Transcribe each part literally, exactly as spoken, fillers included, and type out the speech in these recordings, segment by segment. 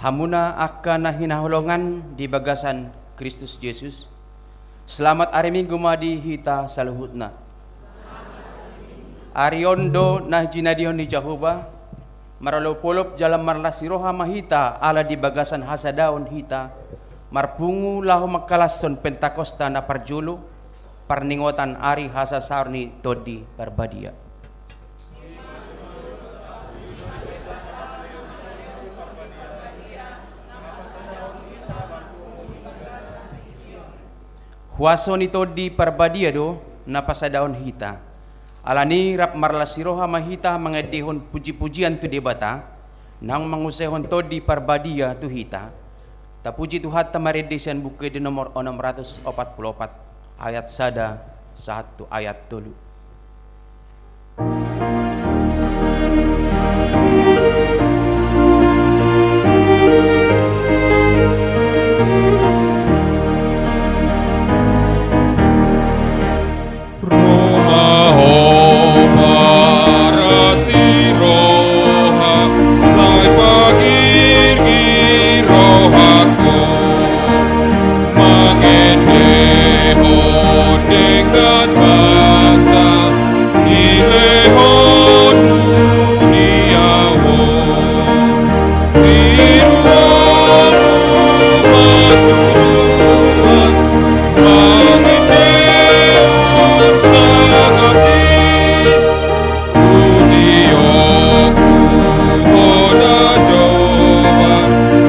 Hamuna angka na hinaholongan di bagasan Kristus Jesus, selamat ari Minggu ma di hita saluhutna. Ari on do na jinadihon ni Jahowa, marolopolop jala marlas ni roha ma hita ala di bagasan hasadaon hita marpungu laho mangkalashon Pentakosta na parjolo, parningotan ari hasasaor ni Tondi Parbadia. Huaso ni Tondi Parbadia do na pasadahon hita. Alani rap marlas ni roha ma hita mangendehon pujipujian tu Debata, naung manguasahon Tondi Parbadia tu hita. Tapuji Tuhanta marende sian Buku Ende nomor onom ratus opat pulu opat, ayat sada sahat tu ayat tolu. Ro ma ho marlas ni roha, sai pagirgir rohangku, mangendehon dengan basa nilehonmu di ahu. Tiruanmu ma suruan mangendehon sangap i. Pujionku hona Jahowa,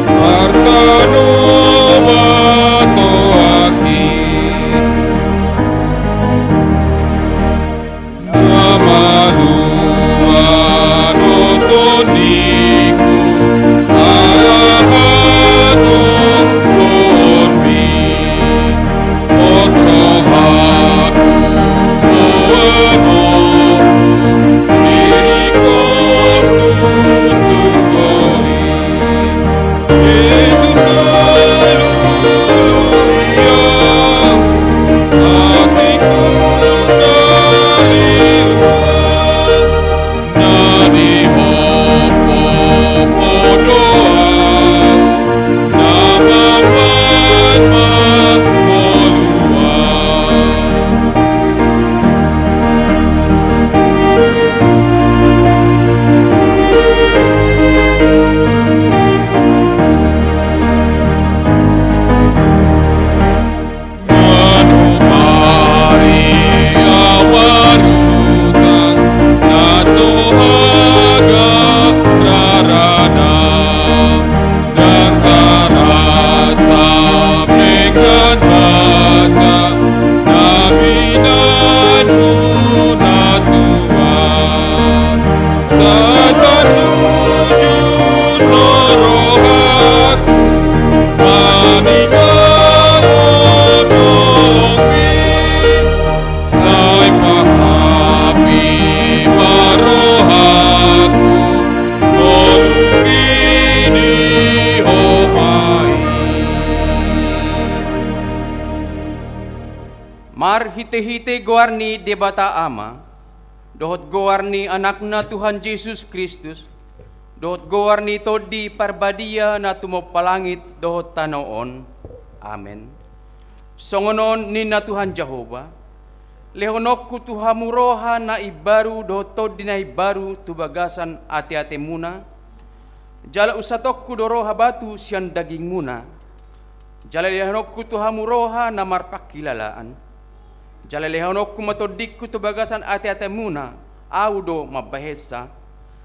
arta na hutohaki. Na malua do tondiku ala hagogoonmi. Pos rohangku, o Amanami, diringkot tu surgo i. Jesus, haleluya, atikku na lelua, na dihophophon do ahu, na mambahen ma ngolua. Manumari ahu marutang na so hagabean rarana, ndang tarasam denggan basa na binahenmu na tua. Sai tarujun do rohangku maningalhon holongmi, sai pahapei ma rohangku ngolungki di Ho ma i. Marhitehite goar ni Debata Ama, dohot goar ni Anakna Tuhan Jesus Kristus, dohot goar ni Tondi Parbadia na tumompa langit dohot tano on. Amen. Songon on ninna Tuhan Jahowa: Lehononku tu hamu roha na imbaru dohot tondi na imbaru tu bagasan ateatemuna, jala unsatonku do roha batu sian dagingmuna. Jala lehononku tu hamu roha na marpangkilalaan. Jala lehononku ma tondingku tu bagasan ateatemuna, Ahu do mambahensa,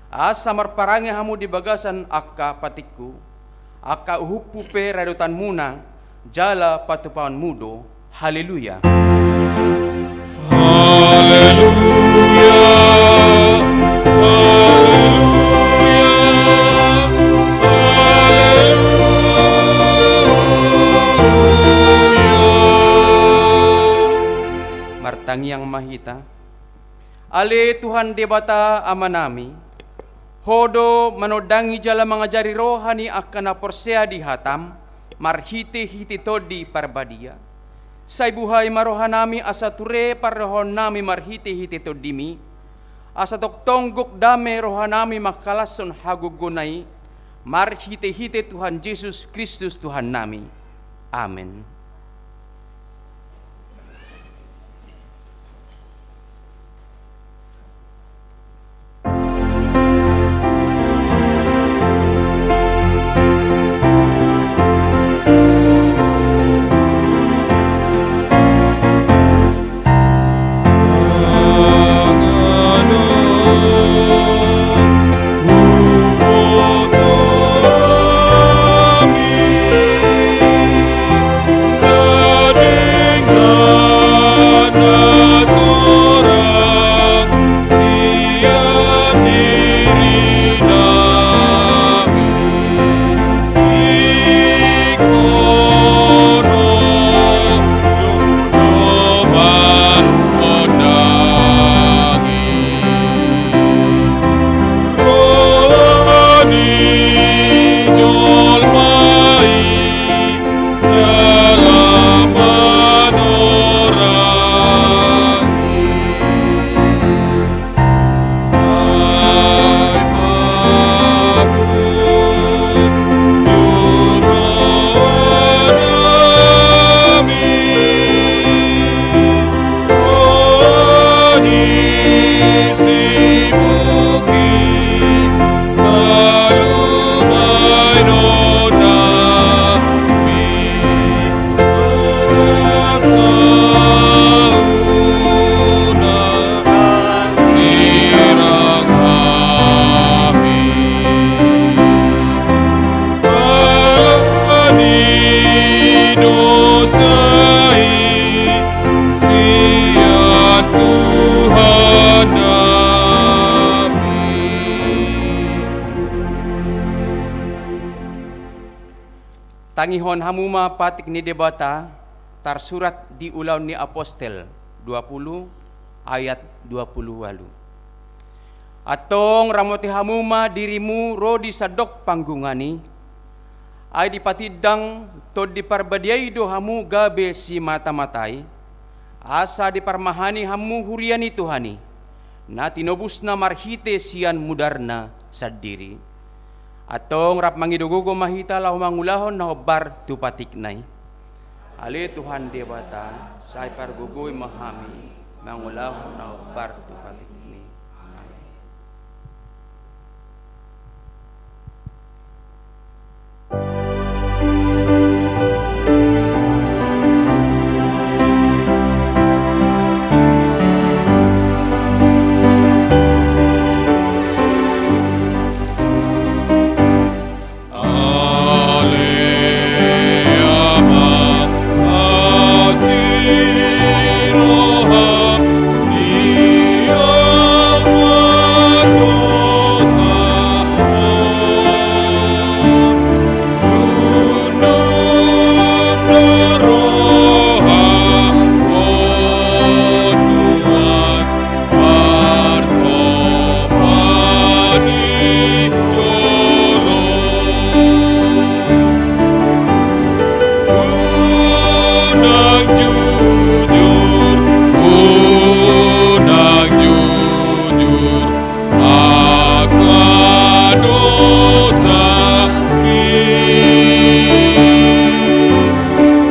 asa marparange hamu di bagasan angka patikku. Angka uhumhu pe radotanmuna, jala patupaonmu do. Haleluya. Haleluya. Haleluya. Haleluya. Martangiang ma hita. Ale Tuhan Debata Amanami, Ho do manondangi jala mangajari roha ni angka na porsea di hataM marhitehite Tondi Parbadia. Sai buhai ma rohanami asa ture parrohaonnami marhitehite TondiMi, asa tongtong gok dame rohanami mangkalashon hagogoonna i, marhitehite Tuhan Jesus Kristus Tuhannami. Amen. Tangihon hamu ma patik ni Debata, tarsurat di Ulaon ni Apostel dua pulu ayat dua pulu ualu. Antong ramoti hamu ma dirimu ro di sandok panggungan i, ai dipatindang Tondi Parbadia i do hamu gabe simatamata i, asa diparmahani hamu huria ni Tuhan i, na tinobusna marhite sian mudarna sandiri. Antong rap mangido gogo ma hita laho mangulahon na hombar tu patikna i. Ale Tuhan Debata, sai pargogoi ma hami mangulahon na hombar tu patikmi. Amen.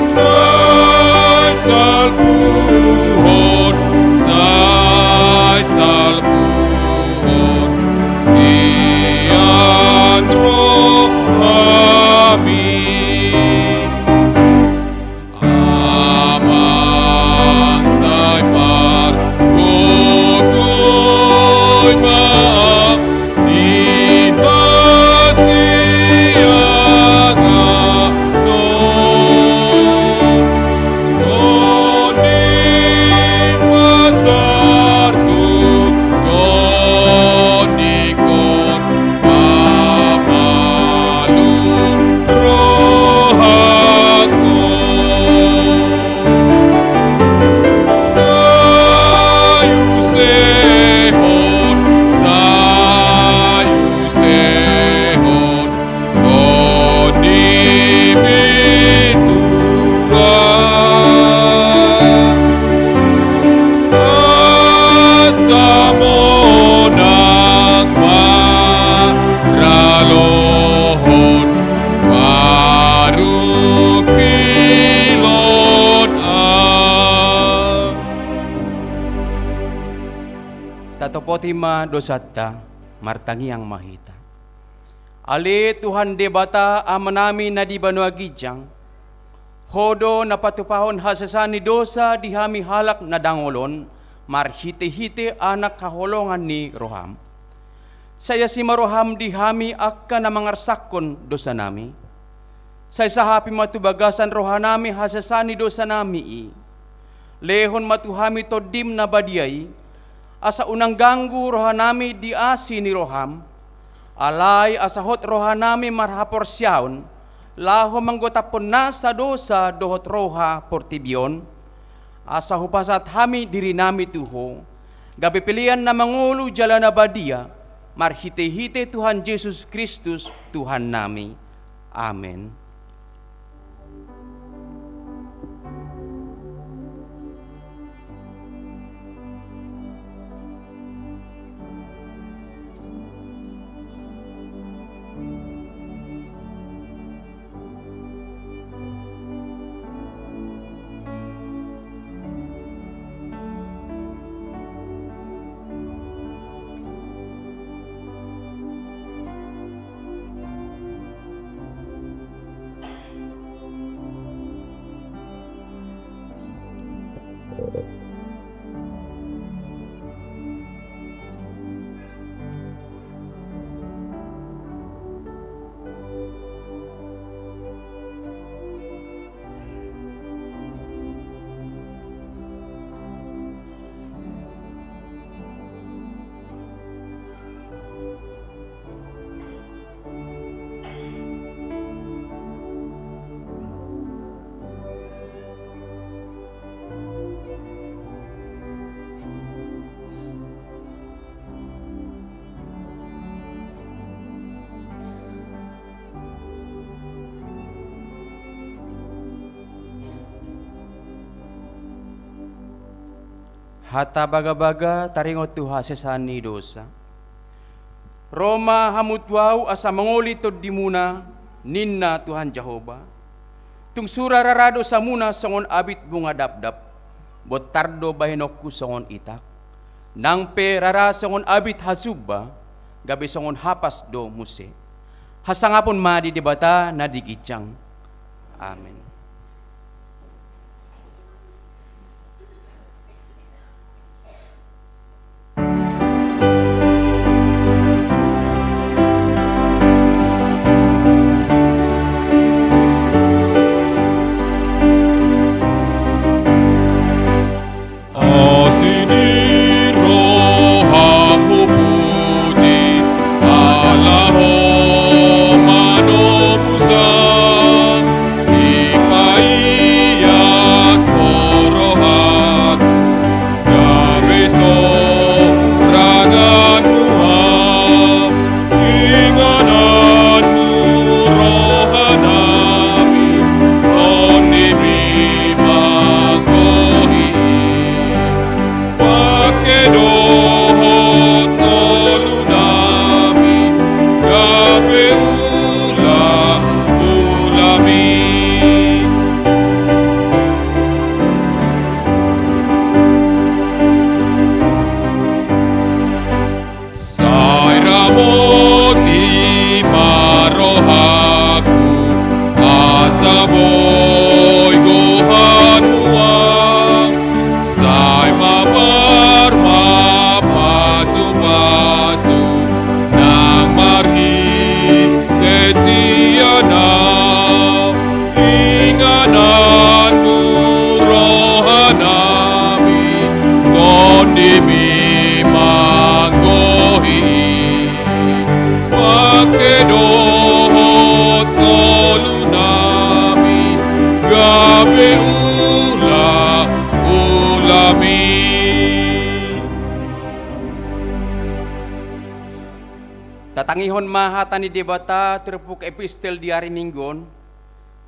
Sai salpuhon, sai salpuhon sian rohami. Ama Topoti ma dosanta, martangiang ma hita. Ale Tuhan Debata Amanami na di banua ginjang, Ho do na patupahon hasesaan ni dosa di hami halak na dangol on, marhitehite Anak haholongan ni roham. Sai asi ma roham di hami angka na mangarsakhon dosanami. Sai sahapi ma tu bagasan rohanami hasesaan ni dosanami i. Lehon ma tu hami Tondim na badia i, asa unang ganggu rohanami di asi ni roham. Alai asa hot rohanami marhaporseaon, laho manggotaphon nasa dosa dohot roha portibi on, asa hupasahat hami dirinami tu Ho, gabe pelean na mangolu jala na badia, marhitehite Tuhan Jesus Kristus, Tuhannami. Amen. Hata bagabaga taringot tu hasesaan ni dosa. Ro ma hamu tu Ahu asa mangoli tondimuna, ninna Tuhan Jahowa. Tung sura rara dosamuna songon abit bunga dapdap, bontar do bahenonku songon itak. Nang pe rara songon abit hasumba, gabe songon hapas do muse. Hasangapon ma di Debata na di ginjang. Amen. Asi ni roham hupuji, ala Ho manobusan, ipaias Ho rohangku, gabe sorangan Ho. Ingananmu rohanami, Tondimi manggohi. Pangke dohot ngolunami, gabe ulaulami. Sai ramoti ma rohangku, asa boi gohanmu Ahu. Sai mabar ma pasupasu nang marhite sian Ahu. Ingananmu rohanami, Tondimi manggohi. Pangke dohot ngolunami, gabe ulaulami. Tatangihon ma hata ni Debata turpuk epistel di ari Minggu on.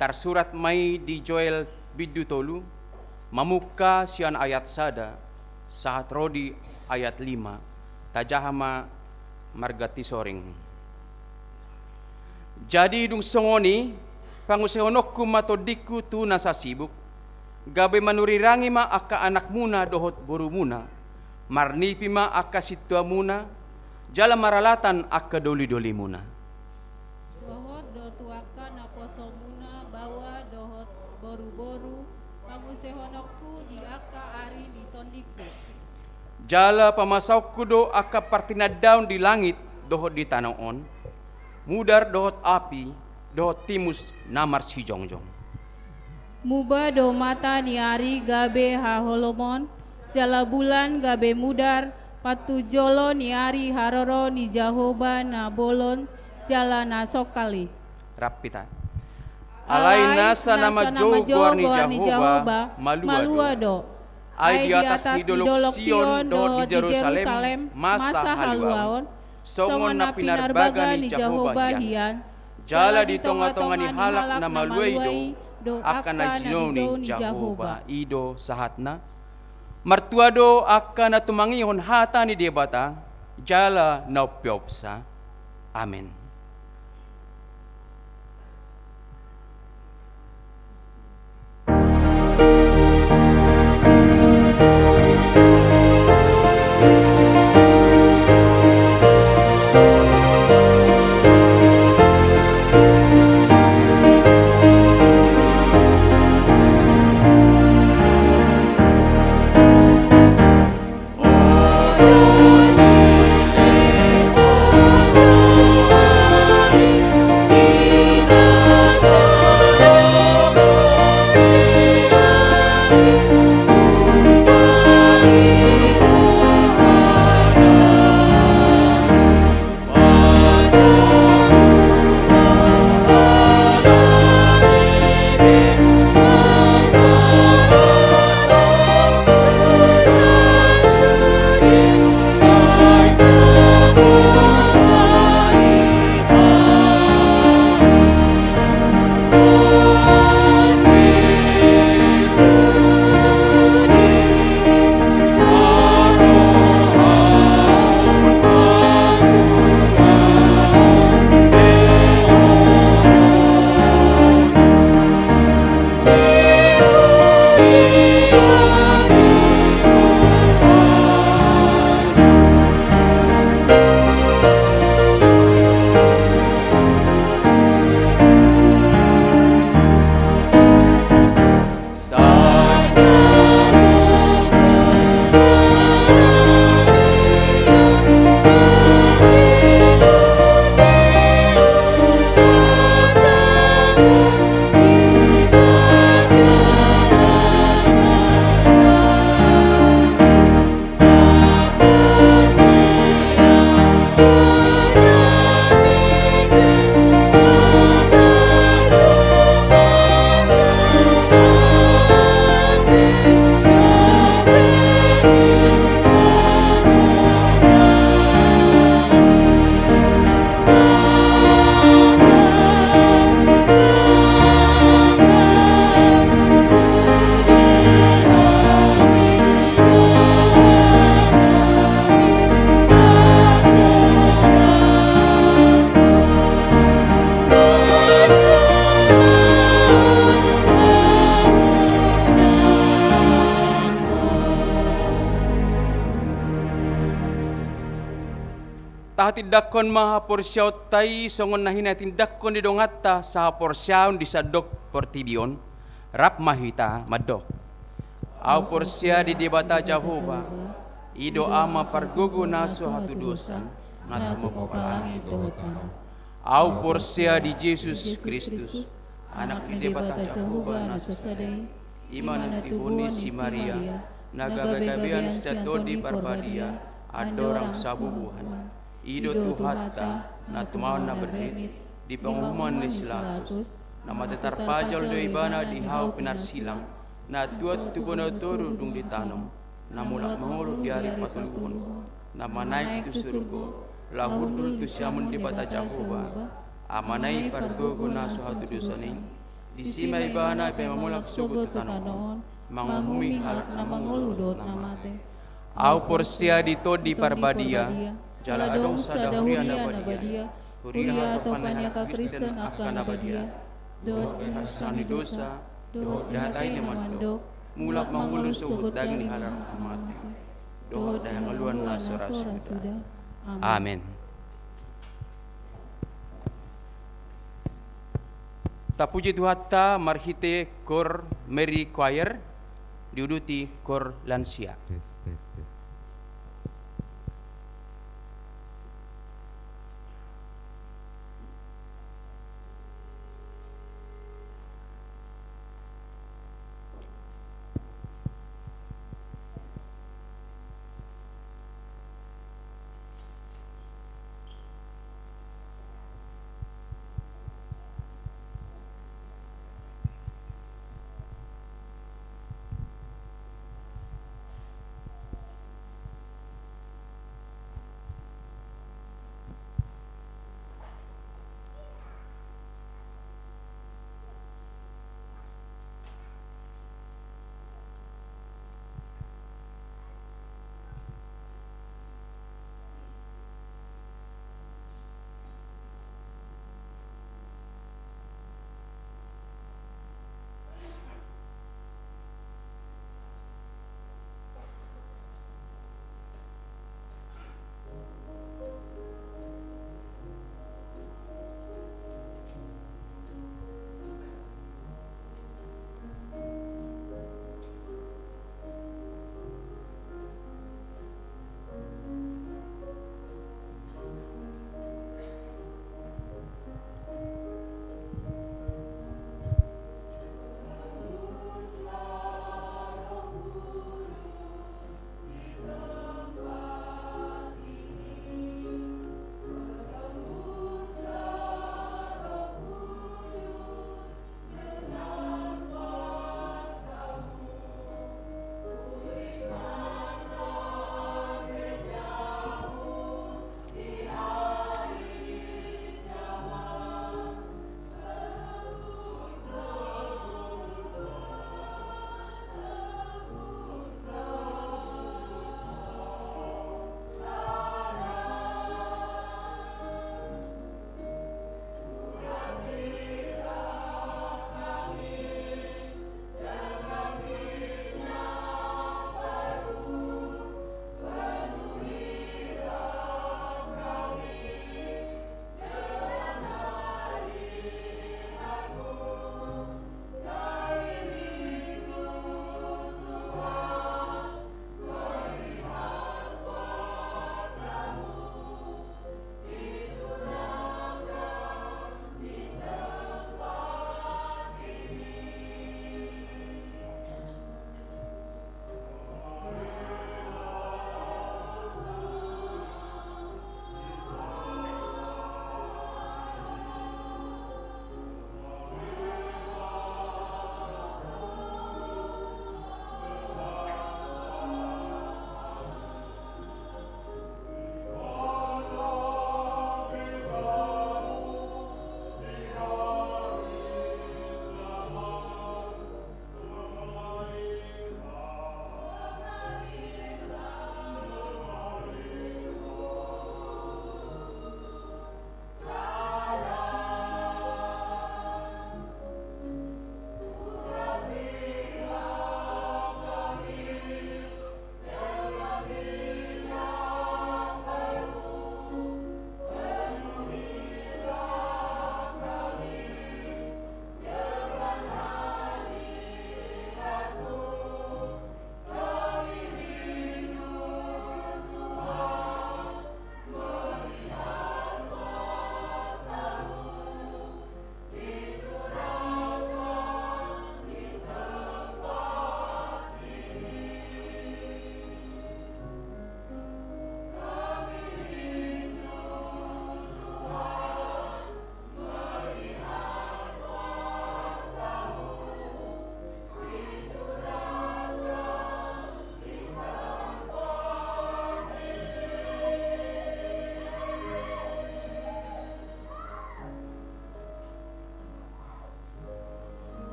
Tarsurat ma i di Joel bindu tolu, mamungka sian ayat sada sahat ro di ayat lima. Tajaha ma marganti soring. Jadi dung songon i, pangusehononku ma tondingku tu na sasibuk, gabe manurirangi ma angka anakmuna dohot borumuna, Marnipi ma angka sintuamuna, jala maralatan angka dolidolimuna. Dohot do tu angka naposomuna baoa dohot boruboru, pangusehononku di angka ari ni tondingku. Jala pamasaonku do angka partinandaon di langit dohot di tano on, mudar dohot api, dohot timus na marsijongjong. Muba do mata ni ari gabe haholomon, jala bulan gabe mudar, patujolo ni ari haroro ni Jahowa na bolon, jala na songkal i. Rap hita. Alai nasa na manjou goar ni Jahowa, malua do. Ai di atas ni dolok Sion dohot di Jerusalem, masa haluaon, songon na pinarbaga ni Jahowa hian. Jala di tongatonga ni halak na malua i do angka na jinou ni Jahowa. I do sahatna. Martua do angka na tumangihon hata ni Debata, jala na umpeopsa. Amen. Tahatindangkon ma haporseaonta i songon na hinatindangkon ni donganta sahaporseaon di sandok portibi on. Rap ma hita mandok: Ahu porsea di Debata Jahowa, i do Ama pargogo na so hatudosan, na tumompa langit dohot tano. Ahu porsea di Jesus Kristus, Anak ni Debata Jahowa na so sada i, i ma na tinopa ni si Maria, na gabegabean sian Tondi Parbadia, andorang so bubuhan. I do Tuhanta, na tumaon na bernit, di panguhuman ni si Pilatus, na mate tarpajal do Ibana di hau pinarsilang, na tuat tu bona toru dung ditanom, na mulak mangolu di ari patoluhon, na manaek tu surgo, laho hundul tu siamun Debata Jahowa, Amana i pargogo na so hatudosan i. Disi ma Ibana mamulak sogot tu tano on, manguhumi halak na mangolu dohot na mate. Ahu porsea di Tondi Parbadia, jala adong sada huria na badia, huria atau paniaka Kristen angka na badia, dohot hapinasaan ni dosa, dohot hata i na mandok, mulak mangolu sogot daging ni halak na mate. dohot di hangoluan na so ra suda. Amen. Tapuji Tuhanta marhite kor Mary Choir, diuduti kor lansia.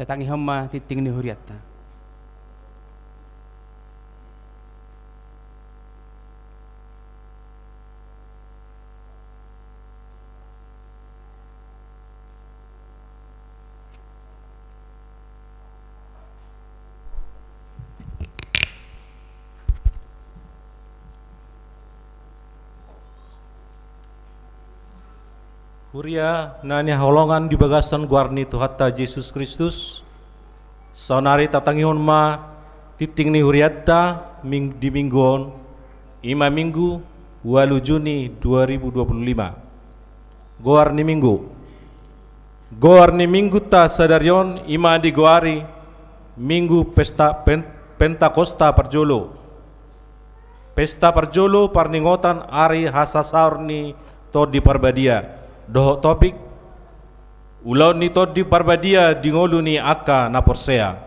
Tatangihon ma tingting ni hurianta. Huria na hinaholongan di bagasan goar ni Tuhanta Jesus Kristus, saonari tatangihon ma tingting ni hurianta ming-, di minggu on, i ma Minggu ualu Juni dua ribu dua puluh lima. Goar ni Minggu. Goar ni Minggunta sadari on i ma digoari Minggu Pesta Pen-, Pentakosta parjolo. Pesta parjolo parningotan ari hasasaor ni Tondi Parbadia, dohot topik: Ulaon ni Tondi Parbadia di ngolu ni angka na porsea.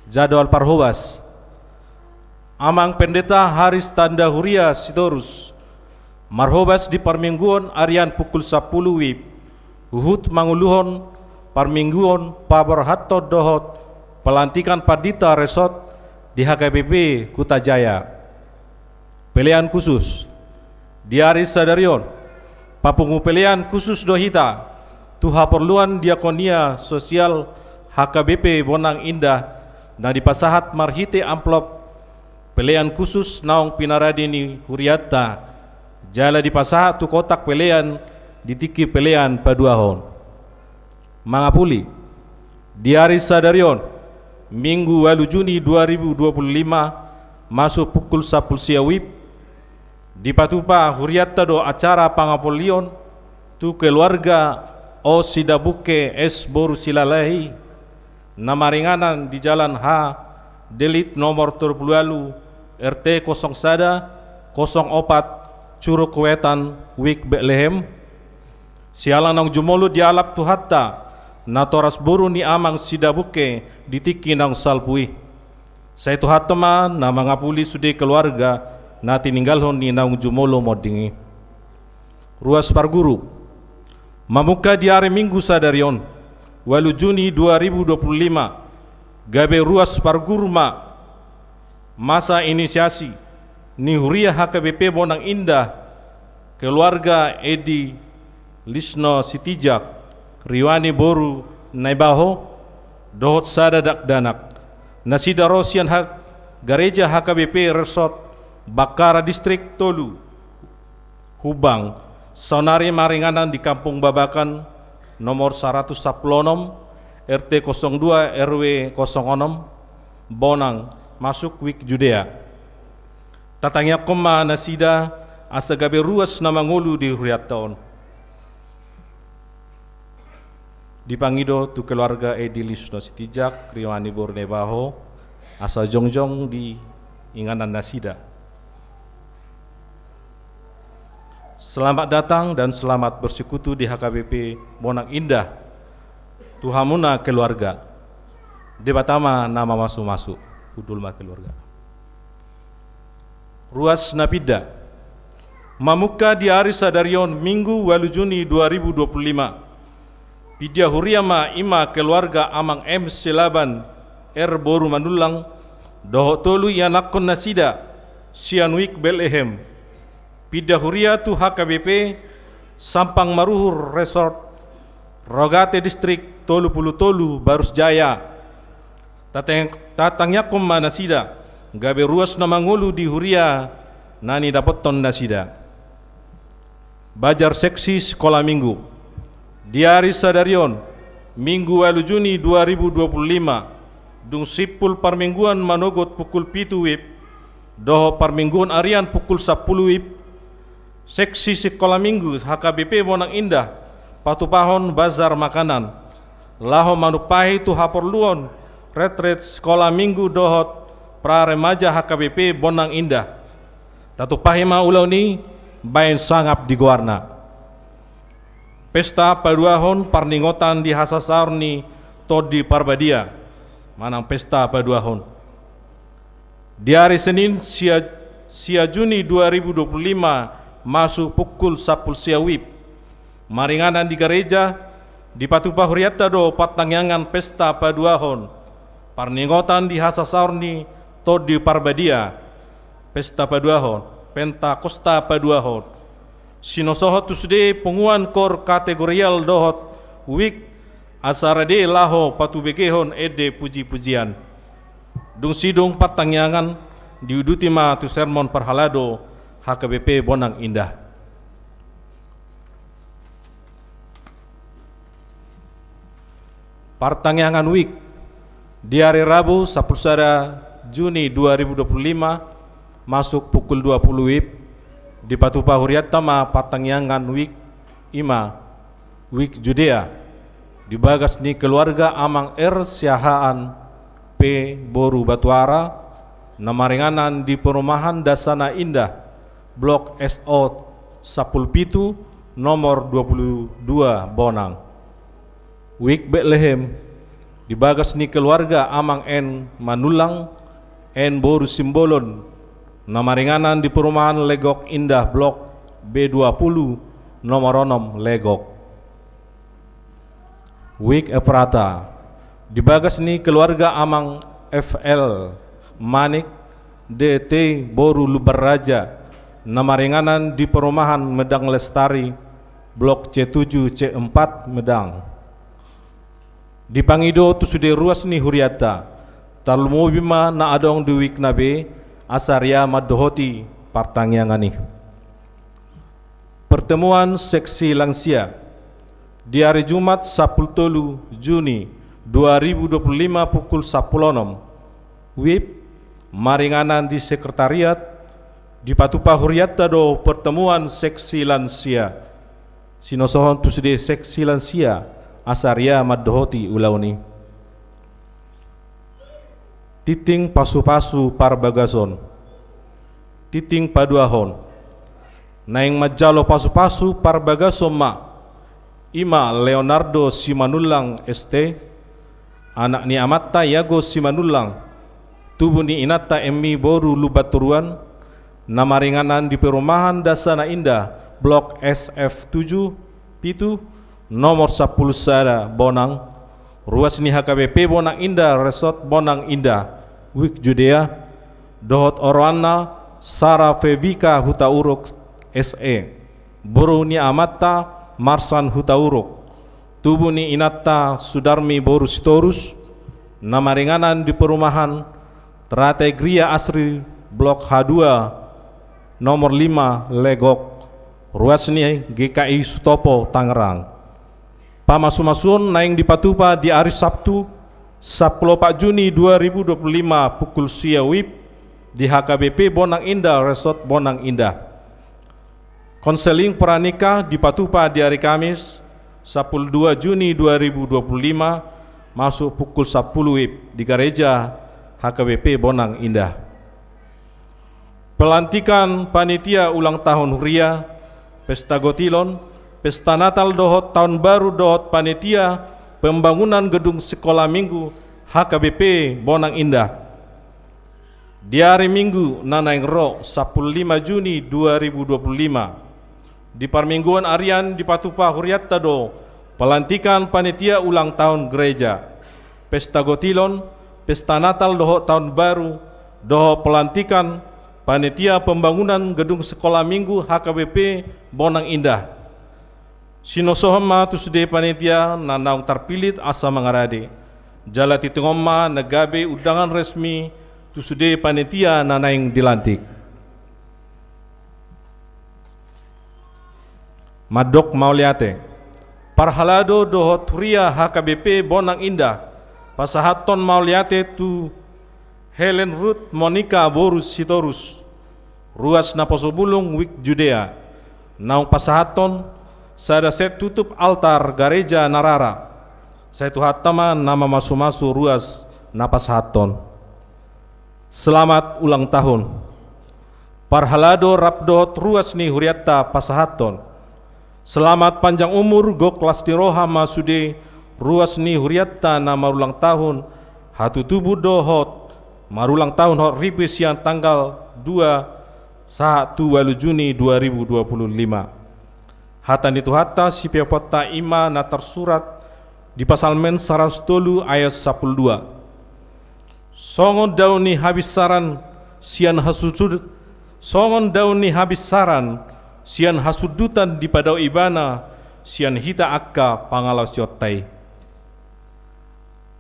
Jadwal parhobas. Amang Pendeta Haris Tanda Huria Sitorus, marhobas di parmingguon arian pukul sampulu wib, huhut manguluhon parmingguon paborhathon dohot pelantikan pandita resort di H K B P Kuta Jaya. Pelean khusus. Di ari sadari on, papungu pelean khusus do hita tu haporluan diakonia sosial H K B P Bonang Indah na dipasahat marhite amplop pelean khusus naung pinarade ni hurianta, jala dipasahat tu kotak pelean di tingki pelean paduahon. Mangapuli. Di ari sadari on, Minggu ualu Juni dua ribu dua puluh lima, masuk pukul sampulu sia wib, dipatupa hurianta do acara pangapolion tu keluarga O Sidabungke S boru Silalahi, na maringanan di Jalan H Delit nomor tolu pulu ualu, R T kosong sada, kosong opat, Curug Wetan, Wijk Betlehem, siala naung jumolo dialap Tuhanta natoras boru ni amang Sidabungke di tingki naung salpu i. Sai Tuhanta ma na mangapuli sude keluarga na tininggalhon ni naung jumolo monding i. Ruas parguru. Mamungka di ari Minggu sadari on, ualu Juni dua ribu dua puluh lima, gabe ruas parguru ma masa inisiasi ni huria H K B P Bonang Indah, keluarga Edi Lisno Sitijak, Riwani boru Naibaho, dohot sada dakdanak. Nasida ro sian ha-, gareja H K B P Resort Bakkara Distrik tolu, Humbang, saonari maringanan di Kampung Babakan, nomor saratus sampulu onom, R T kosong dua, R W kosong onom, Bonang, masuk Wijk Judea. Tatangiangkon ma nasida asa gabe ruas na mangolu di hurianta on. Dipangido tu keluarga Edi Lisno Sitijak, Riwani boru Naibaho, asa jongjong di inganan nasida. Selamat datang dan selamat bersekutu di H K B P Bonang Indah. Tu hamuna keluarga. Debata ma na mamasumasu. Hundul ma keluarga. Ruas na pinda. Mamungka di ari sadari on Minggu ualu Juni dua ribu dua puluh lima. Pinda huria ma i ma keluarga amang M Silaban R boru Manullang, dohot tolu ianakhon nasida, sian Wijk Betlehem. Pinda huria tu H K B P Sampang Maruhur Resort, Rogate Distrik tolu pulu tolu, Barus Jaya. Tateng-, tatangiangkon ma nasida, gabe ruas na mangolu di huria na nidapothon nasida. Bajar seksi sikola minggu. Di ari sadari on, Minggu ualu Juni dua ribu dua pulu lima, dung simpul parmingguan manogot pukul pitu wib, dohot parmingguan arian pukul sampulu wib, seksi sikola minggu H K B P Bonang Indah patupahon bazar makanan laho manumpahi tu haporluon retret sikola minggu dohot pra remaja H K B P Bonang Indah. Tatumpahi ma ulaon i baen sangap di goarna. Pesta paduahon parningotan di hasasaor ni Tondi Parbadia, manang pesta paduahon. Di ari Senin, sia, sia Juni dua ribu dua puluh lima, masuk pukul sampulu sia wib, maringanan di gareja Dipatupa hurianta do partangiangan pesta paduahon parningotan di hasasaor ni Tondi Parbadia, pesta paduahon, Pentakosta paduahon. Sinosohon tu sude punguan koor kategorial dohot wijk asa rade laho patubegehon ende pujipujian. Dung sidung partangiangan, diuduti ma tu sermon parhalado H K B P Bonang Indah. Partangiangan wijk. Di ari Rabu sampulu sada Juni dua ribu dua puluh lima, masuk pukul dua puluh wib, dipatupa hurianta ma partangiangan wijk, i ma wijk Judea, di bagas ni keluarga Amang R Siahaan P boru Batuara, na maringanan di perumahan Dasana Indah, blok S O sampulu pitu, nomor dua puluh dua Bonang. Wijk Betlehem, di bagas ni keluarga Amang N Manullang, N boru Simbolon, na maringanan di perumahan Legok Indah, blok B dua puluh, nomor onom Legok. Wijk Efrata, di bagas ni keluarga Amang F L Manik, D T boru Lumban Raja, na maringanan di perumahan Medang Lestari, blok C tujuh C empat Medang. Dipangido tu sude ruas ni hurianta, tarlumobi ma na adong di wijk na be, asa ria mandohoti partangiangan i. Pertemuan seksi lansia. Di ari Jumat sampulu tolu Juni dua ribu dua puluh lima pukul sampulu onom wib, maringanan di sekretariat, dipatupa hurianta do pertemuan seksi lansia. Sinosohon tu sude seksi lansia asa ria mandohoti ulaon i. Tingting pasupasu parbagason. Tingting paduahon. Naeng manjalo pasupasu parbagason ma, i ma Leonardo Simanullang S T, anak ni amanta Iago Simanullang, tubu ni inanta Emmi boru Lumban Toruan, na maringanan di perumahan Dasana Indah, blok S F tujuh, pitu, nomor sampulu sada Bonang, ruas ni H K B P Bonang Indah, Resort Bonang Indah, wijk Judea, dohot oroanna Sara Fevika Hutauruk S E, boru ni amanta Marsan Hutauruk, tubu ni inanta Sudarmi boru Sitorus, na maringanan di perumahan Teratai Gria Asri, blok H dua, nomor lima Legok, ruas ni G K I Sutopo, Tangerang. Pamasumasuon naeng dipatupa di ari Sabtu sampulu opat Juni dua ribu dua puluh lima pukul sia wib di H K B P Bonang Indah, Resort Bonang Indah. Konseling pranikah dipatupa di ari Kamis sampulu dua Juni dua ribu dua puluh lima, masuk pukul sampulu wib di gareja H K B P Bonang Indah. Pelantikan panitia ulang tahun huria, pesta gotilon, pesta Natal dohot taon baru dohot panitia pembangunan gedung sekolah minggu H K B P Bonang Indah. Di ari Minggu na naeng ro sampulu lima Juni dua ribu dua puluh lima, di parmingguon arian dipatupa hurianta do pelantikan panitia ulang tahun gereja, pesta gotilon, pesta Natal dohot taon baru, dohot pelantikan panitia pembangunan gedung sekolah minggu H K B P Bonang Indah. Sinosohon ma tu sude panitia na naung tarpillit asa mangarade. Jala tingting on ma na gabe undangan resmi tu sude panitia na naeng dilantik. Mandok mauliate. Parhalado dohot huria H K B P Bonang Indah, pasahathon mauliate tu Helen Ruth Monica boru Sitorus, ruas Naposobulung, wijk Judea, naung pasahathon sada set tutup altar gareja na rara. Sai Tuhanta ma na mamasumasu ruas na pasahathon. Selamat ulang tahun. Parhalado rap dohot ruas ni hurianta pasahathon. Selamat panjang umur, gok las ni roha ma sude ruas ni hurianta na marulang tahun, hatutubu dohot marulang tahun hot ripe sian tanggal dua sahat tu ualu Juni dua ribu dua puluh lima. Hata ni Tuhanta sipeoponta i ma na tarsurat Di Psalmen saratus tolu ayat sampulu dua. Songon dao ni habinsaran sian hasudut, songon dao ni habinsaran sian hasudutan dipadao ibana sian hita angka pangalaosionta i.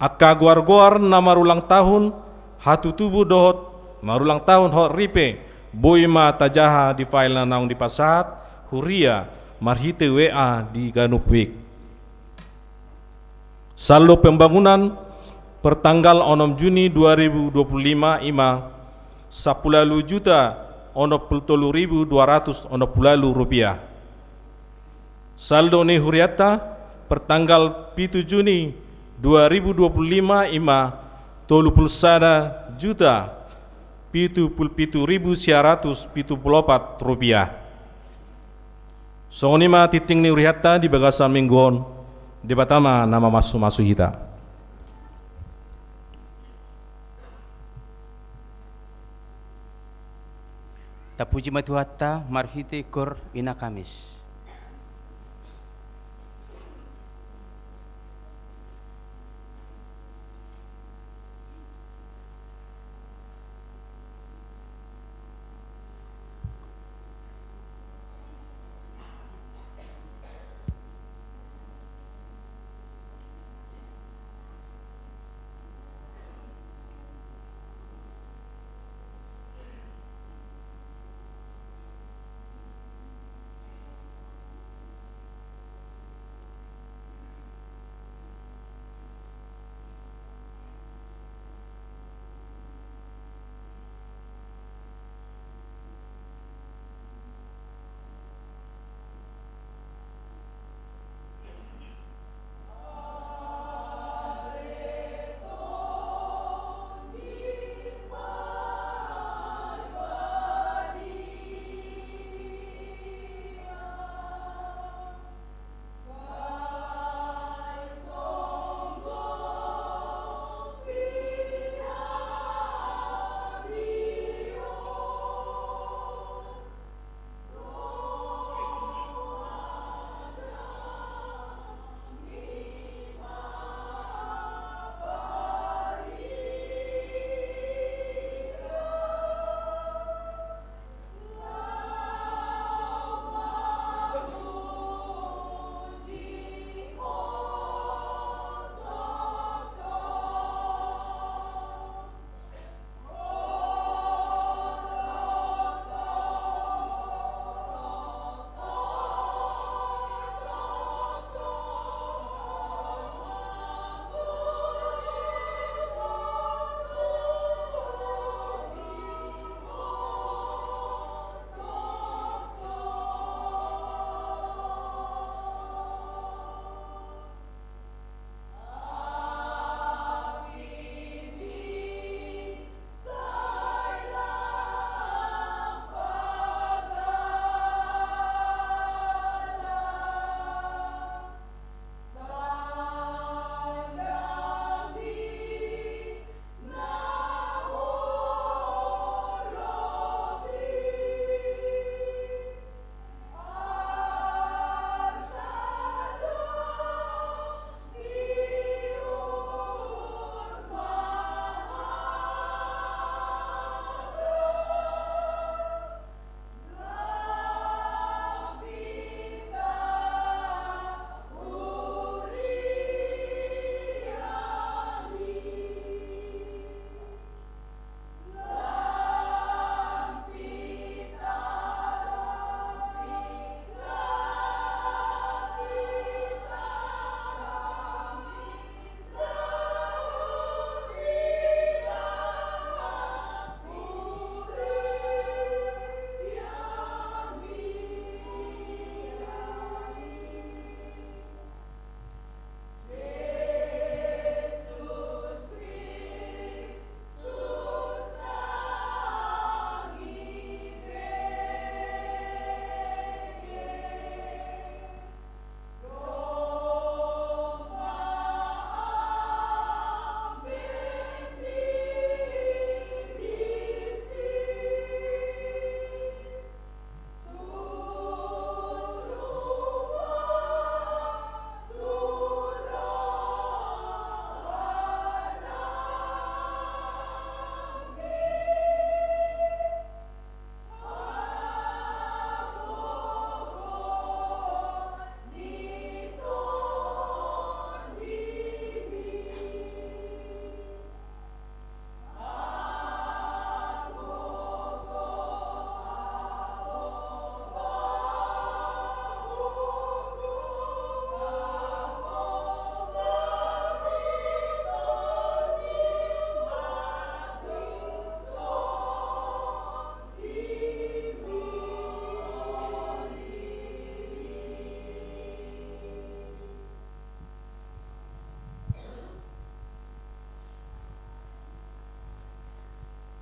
Angka goar-goar na marulang tahun, hatutubu dohot marulang tahun hot ripe, boi ma tajaha di file na naung dipasahat huria marhite W A di ganup wik. Saldo pembangunan per tanggal onom Juni dua ribu dua puluh lima i ma sampulu ualu juta onom pulu tolu ribu dua ratus onom pulu ualu rupiah. Saldo ni hurianta per tanggal pitu Juni dua ribu dua puluh lima i ma tolu pulu sada juta pitu pulu pitu ribu sia ratus pitu pulu opat rupiah. Songon i ma tingting ni hurianta di bagasan minggu on. Debata ma na mamasu-masu hita. Tapuji ma Tuhanta marhite Gor Ina Kamis.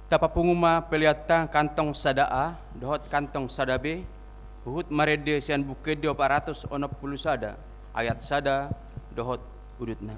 Tapapungu ma peleanta kantong sada A dohot kantong sada B, huhut marende sian Buku Ende opat ratus onom pulu sada, ayat sada dohot udutna.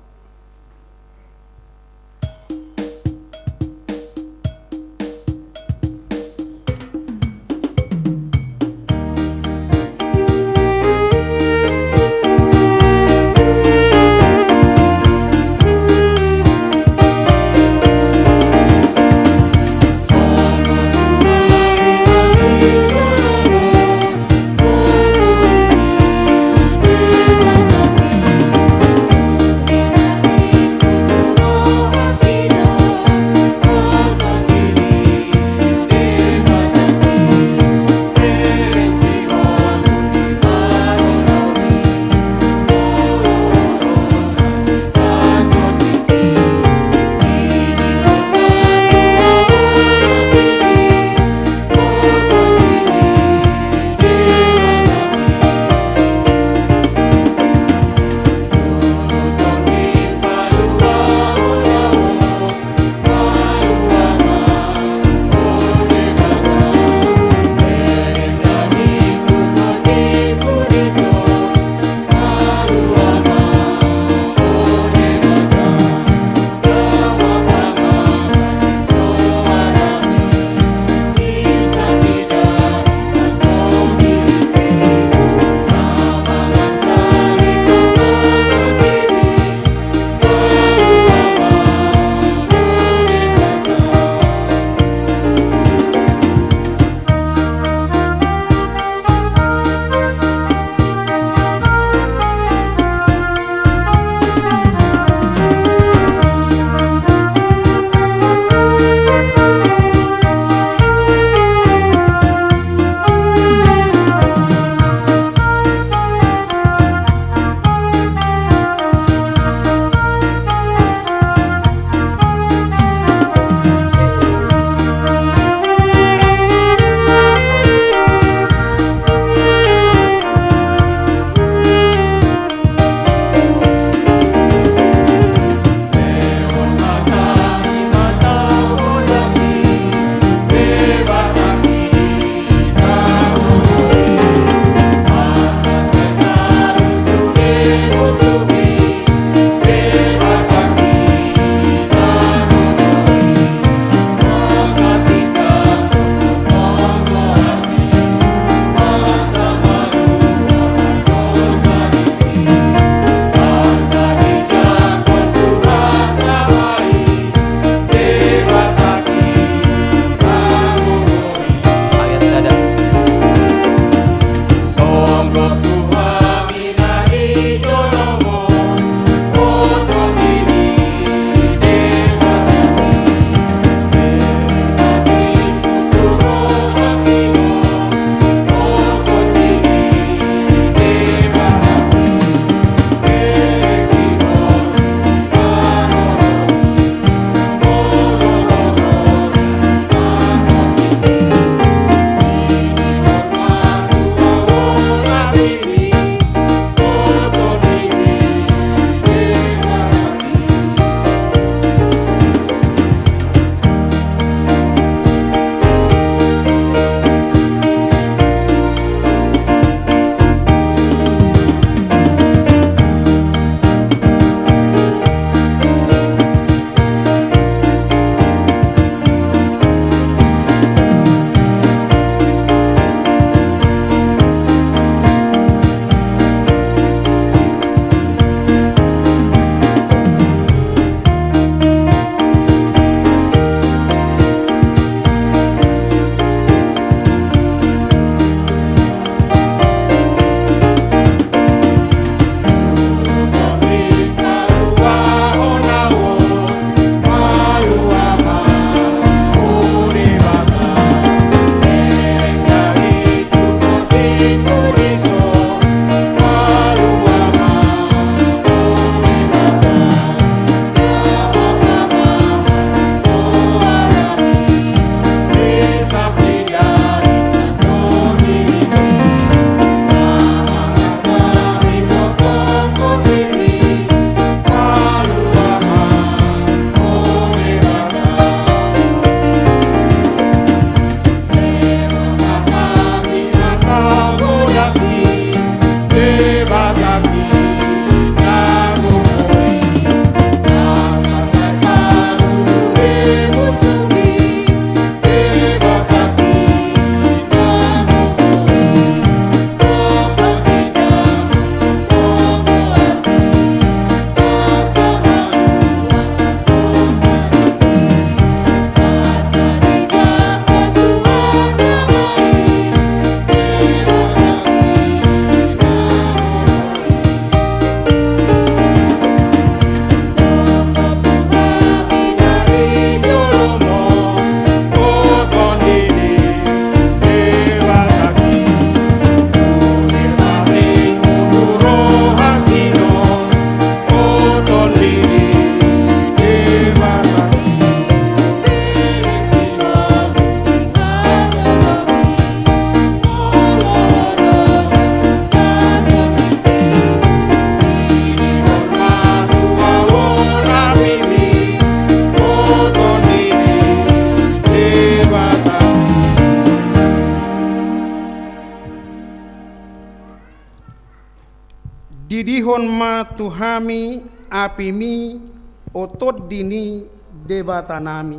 Didihon ma tu hami apiMi, o Tondi ni Debatanami.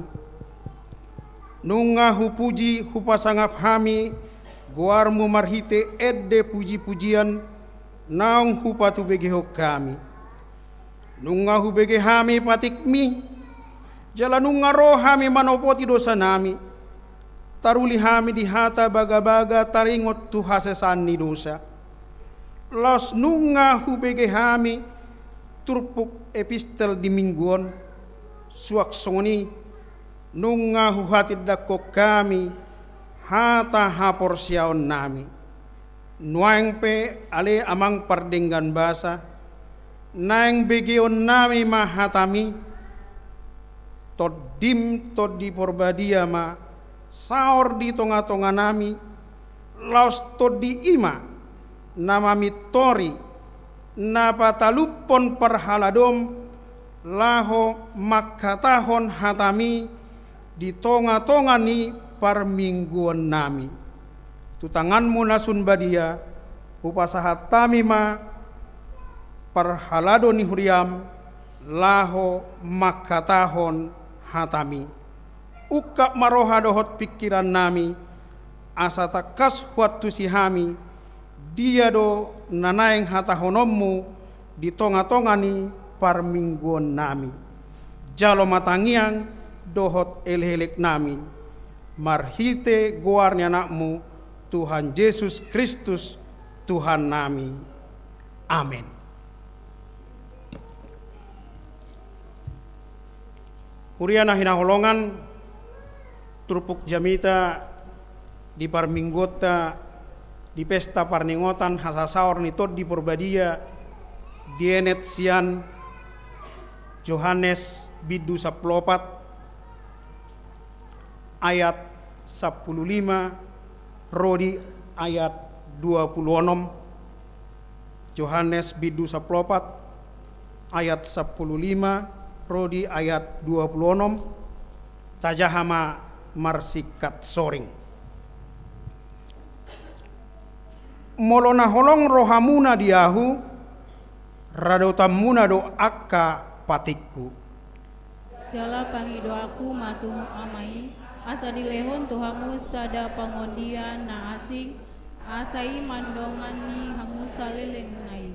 Nunga hupuji hupasangap hami goarMu marhite ende pujipujian naung hupatubegehon hami. Nunga hubege hami patikMi, jala nunga ro hami manopoti dosanami. Taruli hami di hata bagabaga taringot tu hasesaan ni dosa. Laos nunga hubege hami turpuk epistel di minggu on, suang songon i nunga huhatindangkon hami hata haporseaonnami. Nuaeng pe ale Amang pardenggan basa, naeng begeonnami ma hataMi, TondiM Tondi Porbadia ma saor di tongatonganami, laos Tondi i ma na mamintori, na patalupon parhaladoM, laho manghatahon hataMi di tongatonga ni parmingguonnami. Tu tanganMu na sun badia, hupasahat hami ma parhalado ni huriaM, laho manghatahon hataMi. Ungkap ma roha dohot pingkirannami, asa tangkas huantusi hami, dia do na naeng hatahononMu di tongatonga ni parmingguonnami. Jalo ma tangiang dohot elekeleknami, marhite goar ni AnakMu, Tuhan Jesus Kristus, Tuhannami. Amen. Huria na hinaholongan, turpuk jamita di parmingguonta di pesta parningotan hasasaor ni Tondi Porbadia dienet sian Johannes bindu sampulu opat ayat sampulu lima ro di ayat dua pulu onom. Johannes bindu sampulu opat ayat sampulu lima ro di ayat dua pulu onom. Tajaha ma marsingkat soring. Molo na holong rohamuna di Ahu, radotanmuna do angka patikku. Jala pangidoanku ma tu Ama i, asa dilehon tu hamu sada pangondian na asing, asa i mandongani hamu saleleng na i.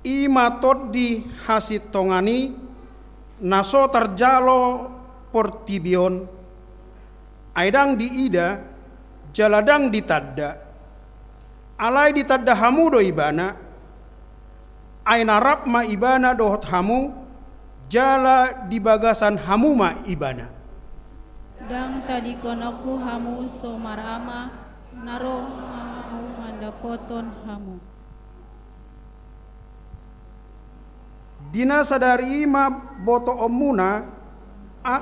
I ma tondi hasintongan i, na so tarjalo portibi on, ai ndang diida, jala ndang ditanda. Alai ditanda hamu do Ibana, ai na rap ma Ibana dohot hamu, jala di bagasan hamu ma Ibana. Ndang tadingkononku hamu so marama, na ro ma Ahu mandapothon hamu. Di na sadari i ma botoonmuna, a,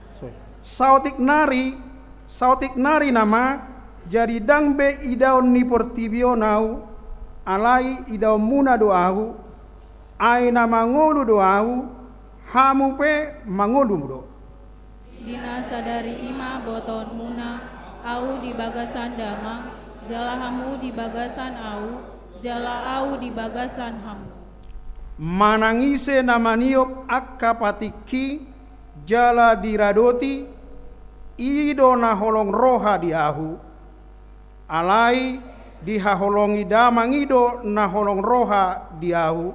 sorry. Saotik nari, saotik nari nama, jadi ndang be idaon ni portibi on Ahu, alai idaonmuna do Ahu, ai na mangolu do Ahu, hamu pe mangolu do. Di na sadari i ma botoonmuna Ahu di bagasan damang, jala hamu di bagasan Ahu, jala Ahu di bagasan hamu. Manang ise na maniop angka patikki jala diradoti, i do na holong roha di Ahu. Alai dihaholongi damang i do na holong roha di Ahu.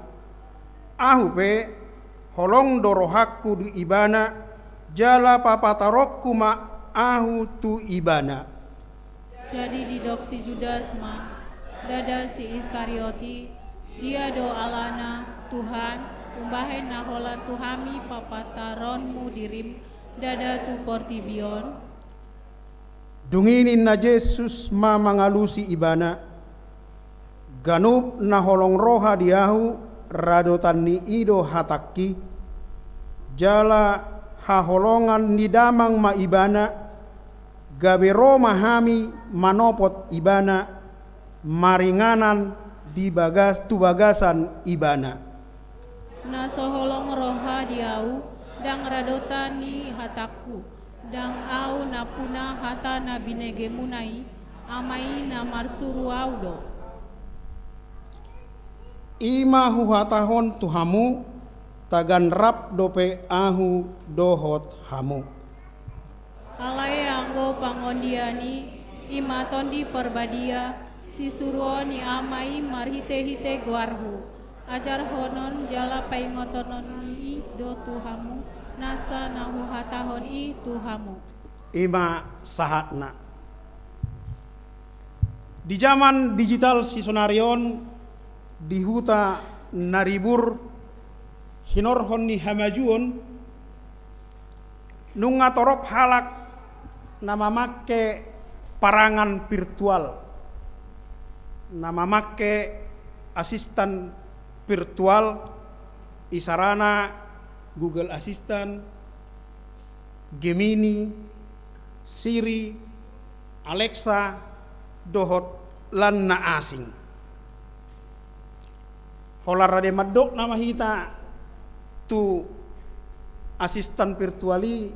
Ahu pe, holong do rohangku di Ibana, jala papataronku ma Ahu tu Ibana. Jadi didok si Judas ma, ndada si Iskariot i, dia do alana, Tuhan, umbahen na holan tu hami papataronmu dirim, ndada tu portibi on? Dung i ninna Jesus ma mangalusi ibana, ganup na holong roha di Ahu, radotan ni i do hatangki, jala haholongan ni damang ma ibana, gabe ro ma hami manopot ibana, maringanan di bagas, tu bagasan ibana. Na so holong roha di Ahu, ndang radotan ni hatangku, ndang Ahu nampuna hata na binegemuna i, Ama i na marsuru Ahu do. I ma huhatahon tu hamu, tagan rap dope ahu dohot hamu. Alai anggo pangondian i, i ma Tondi Parbadia, sisuruon ni Ama i marhitehite goarhu, ajarhonon jala paingotonon ni i do tu hamu, nasa na huhatahon i tu hamu. I ma sahatna. Di jaman digital sisonari on, di huta na ribur hinorhon ni hamajuon, nunga torop halak na mamangke parangan virtual, na mamangke asisten virtual, isarana Google Assistant, Gemini, Siri, Alexa, dohot lan na asing. Holan rade mandok nama hita tu asisten virtual i,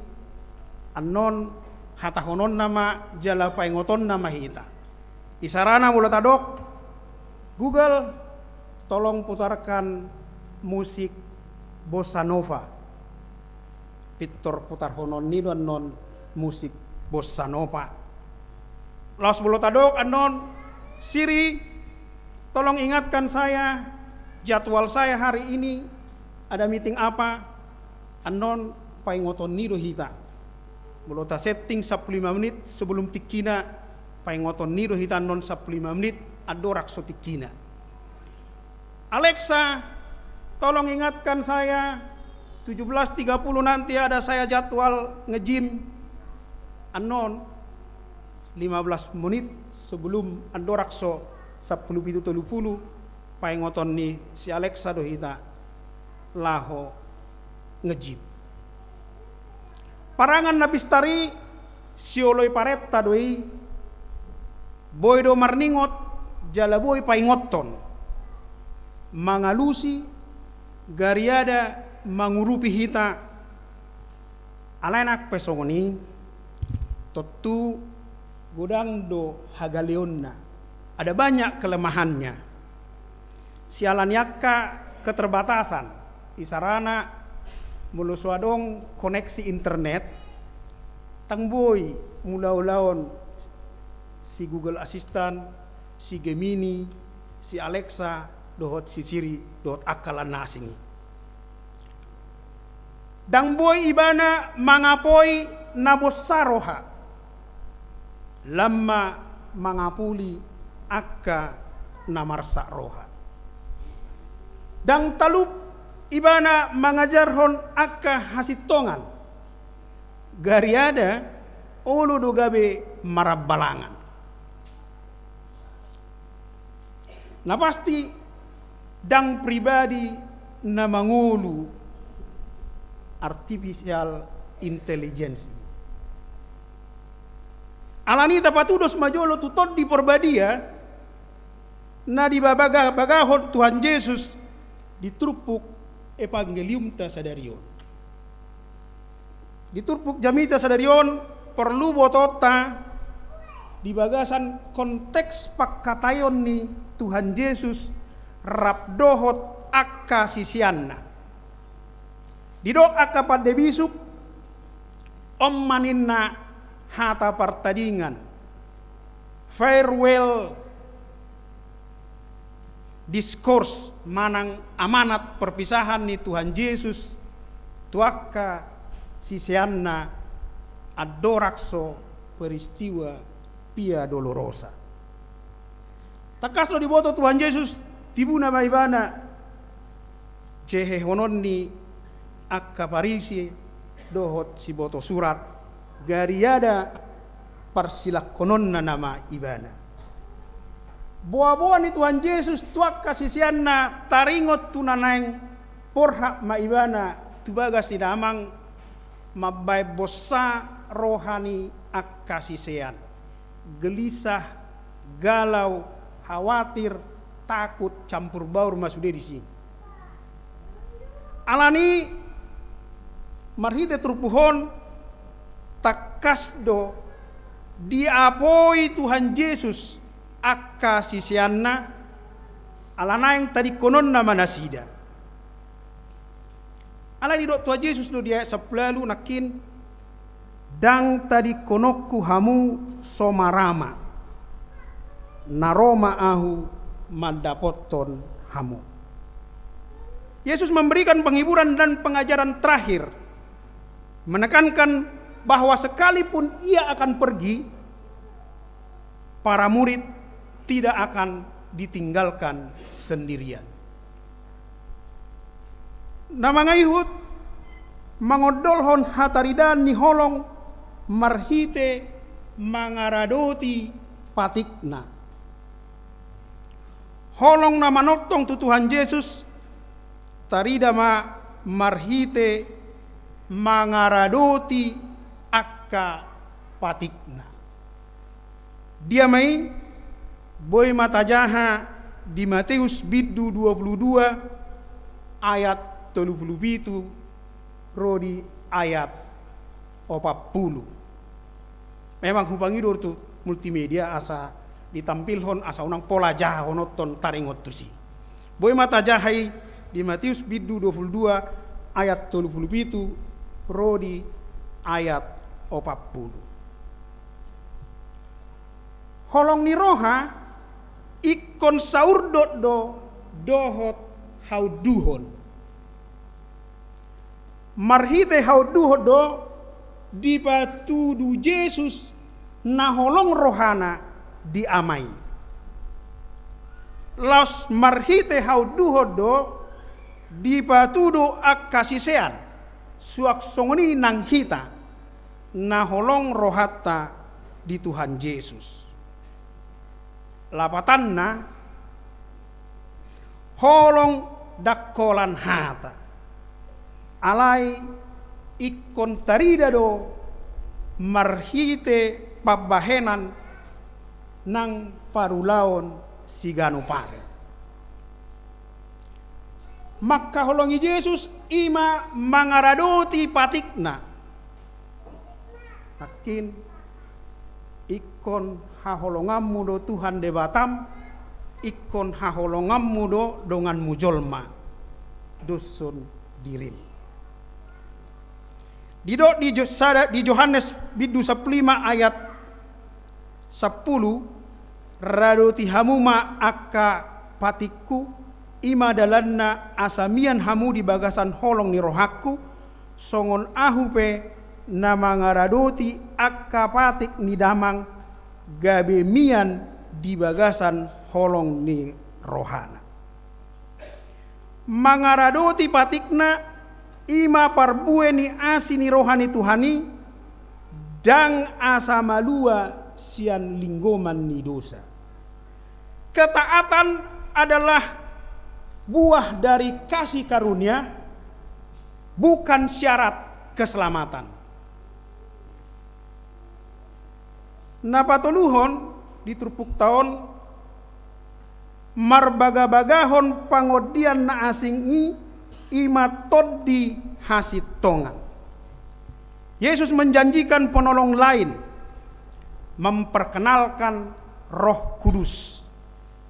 annon hatahononna ma jala paingotonna ma hita. Isarana molo tadok, "Google, tolong putarkan musik bossa nova." Pintor putarhonon ni do annon musik bossa nova. Laos molo tadok annon, "Siri, tolong ingatkan saya, jadwal saya hari ini ada meeting apa?" Annon paingoton ni do hita. Molo ta setting sampulu lima menit sebelum tingkina, paingoton ni do hita annon sampulu lima menit andorang so tingkina. "Alexa, tolong ingatkan saya, tujuh belas tiga puluh nanti ada saya jadwal nge-gym." Annon lima belas menit sebelum andorang so sampulu pitu tolu pulu, paingoton ni si Alexa do hita laho nge-gym. Parangan na pistar i sioloi parenta do i, boi do marningot jala boi paingothon, mangalusi, gariada mangurupi hita. Alai nang pe songon i, tontu godang do hagaleonna. Ada banyak kelemahannya. Siala ni angka keterbatasan, isarana molo so adong koneksi internet, ndang boi mangulaulaon si Google Assistant, si Gemini, si Alexa, dohot si Siri, dohot angka lan na asing i. Ndang boi ibana mangapoi na bossa roha, lam ma mangapuli angka na marsak roha. Ndang talup ibana mangajarhon angka hasintongan, gariada olo do gabe marambalangan. Na pasti ndang pribadi na mangolu artificial intelligence i. Alani i tapatudos ma jolo tu Tondi Parbadia na dibagabagahon Tuhan Jesus di turpuk Evangeliumta sadari on. Di turpuk jamita sadari on, porlu botoonta di bagasan konteks pangkataion ni Tuhan Jesus rap dohot angka siseanna. Didok angka pande bisuk, on ma ninna hata partadingan, farewell discourse manang amanat perpisahan ni Tuhan Jesus tu angka siseanna andorang so peristiwa Via Dolorosa. Tangkas do diboto Tuhan Jesus, tibuna ma ibana jehehonon ni angka Parisi dohot siboto surat, gariada parsilangkononna nama ibana. Boaboa ni Tuhan Jesus tu angka siseanna taringot tu na naeng porhat ma ibana tu bagas ni damang, mambaen bossa roha ni angka sisean. Gelisah, galau, khawatir, takut, campur baur ma sude disi. Alani marhite turpuk on, tangkas do diapoi Tuhan Jesus angka siseanna, Ala naeng tadingkononna ma nasida. Alai didok Tuhan Jesus do di ayat sampulu ualu nangkin, ndang tadingkononku hamu so marama, na ro ma ahu mandapothon hamu. Yesus memberikan penghiburan dan pengajaran terakhir, menekankan bahwa sekalipun ia akan pergi, para murid tidak akan ditinggalkan sendirian. Na mangaihut mangondolhon hataridaan ni holong marhite mangaradoti patikna. Holong na manongtong tu Tuhan Jesus tarida ma marhite mangaradoti angka patikna. Dia ma i? Boi ma tajaha di Mateus bindu dua pulu dua ayat tolu pulu pitu ro di ayat opat pulu. Memang hupangido tu multimedia asa ditampilhon asa unang pola jahahononton taringot tusi. Boi ma tajaha i di Mateus bindu dua pulu dua ayat tolu pulu pitu ro di ayat opat pulu. Holong ni roha ingkon saurdot do dohot haunduhon. Marhite haunduhon do dipatudu Jesus na holong rohana di Ama i. Laos marhite haunduhon do dipatudu angka sisean, suang songon i nang hita, na holong rohanta di Tuhan Jesus. Lapatanna, holong ndang holan hata. Alai ingkon tarida do marhite pambahenan nang parulaon siganup ari. Mangkaholongi Jesus i ma mangaradoti patikna. Nangkin, ingkon haholonganmu do Tuhan Debatam, ingkon haholonganmu do donganmu jolma, doshon dirim. Didok di Jo-, sada, di Johannes bindu sampulu lima ayat sampulu, radoti hamu ma angka patikku, i ma dalanna asa mian hamu di bagasan holong ni rohangku, songon ahu pe na mangaradoti angka patik ni Damang gabe mian di bagasan holong ni rohana. Mangaradoti patikna, i ma parbue ni asi ni roha ni Tuhan i, ndang asa malua sian linggoman ni dosa. Ketaatan adalah buah dari kasih karunia, bukan syarat keselamatan. Na patoluhon di turpukta on, marbagabagahon pangondian na asing i, i ma tondi hasintongan. Yesus menjanjikan penolong lain, memperkenalkan Roh Kudus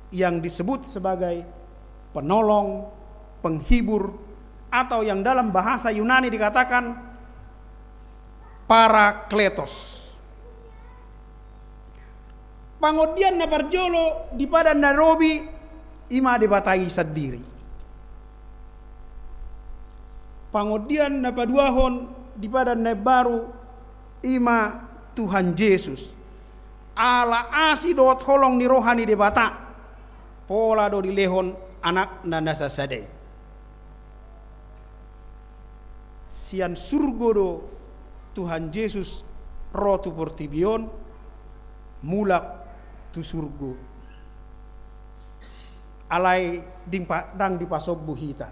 yang disebut sebagai penolong, penghibur, atau yang dalam bahasa Yunani dikatakan Parakletos. Pangondian na parjolo di padan na robi, i ma Debata i sandiri. Pangondian na paduahon di padan na imbaru, i ma Tuhan Jesus. Ala asi dohot holong ni roha ni Debata, pola do dilehon Anakna na sasada i. Sian surgo do Tuhan Jesus ro tu portibi on, mulak tu surgo. Alai ding pa-, ndang dipasombu hita.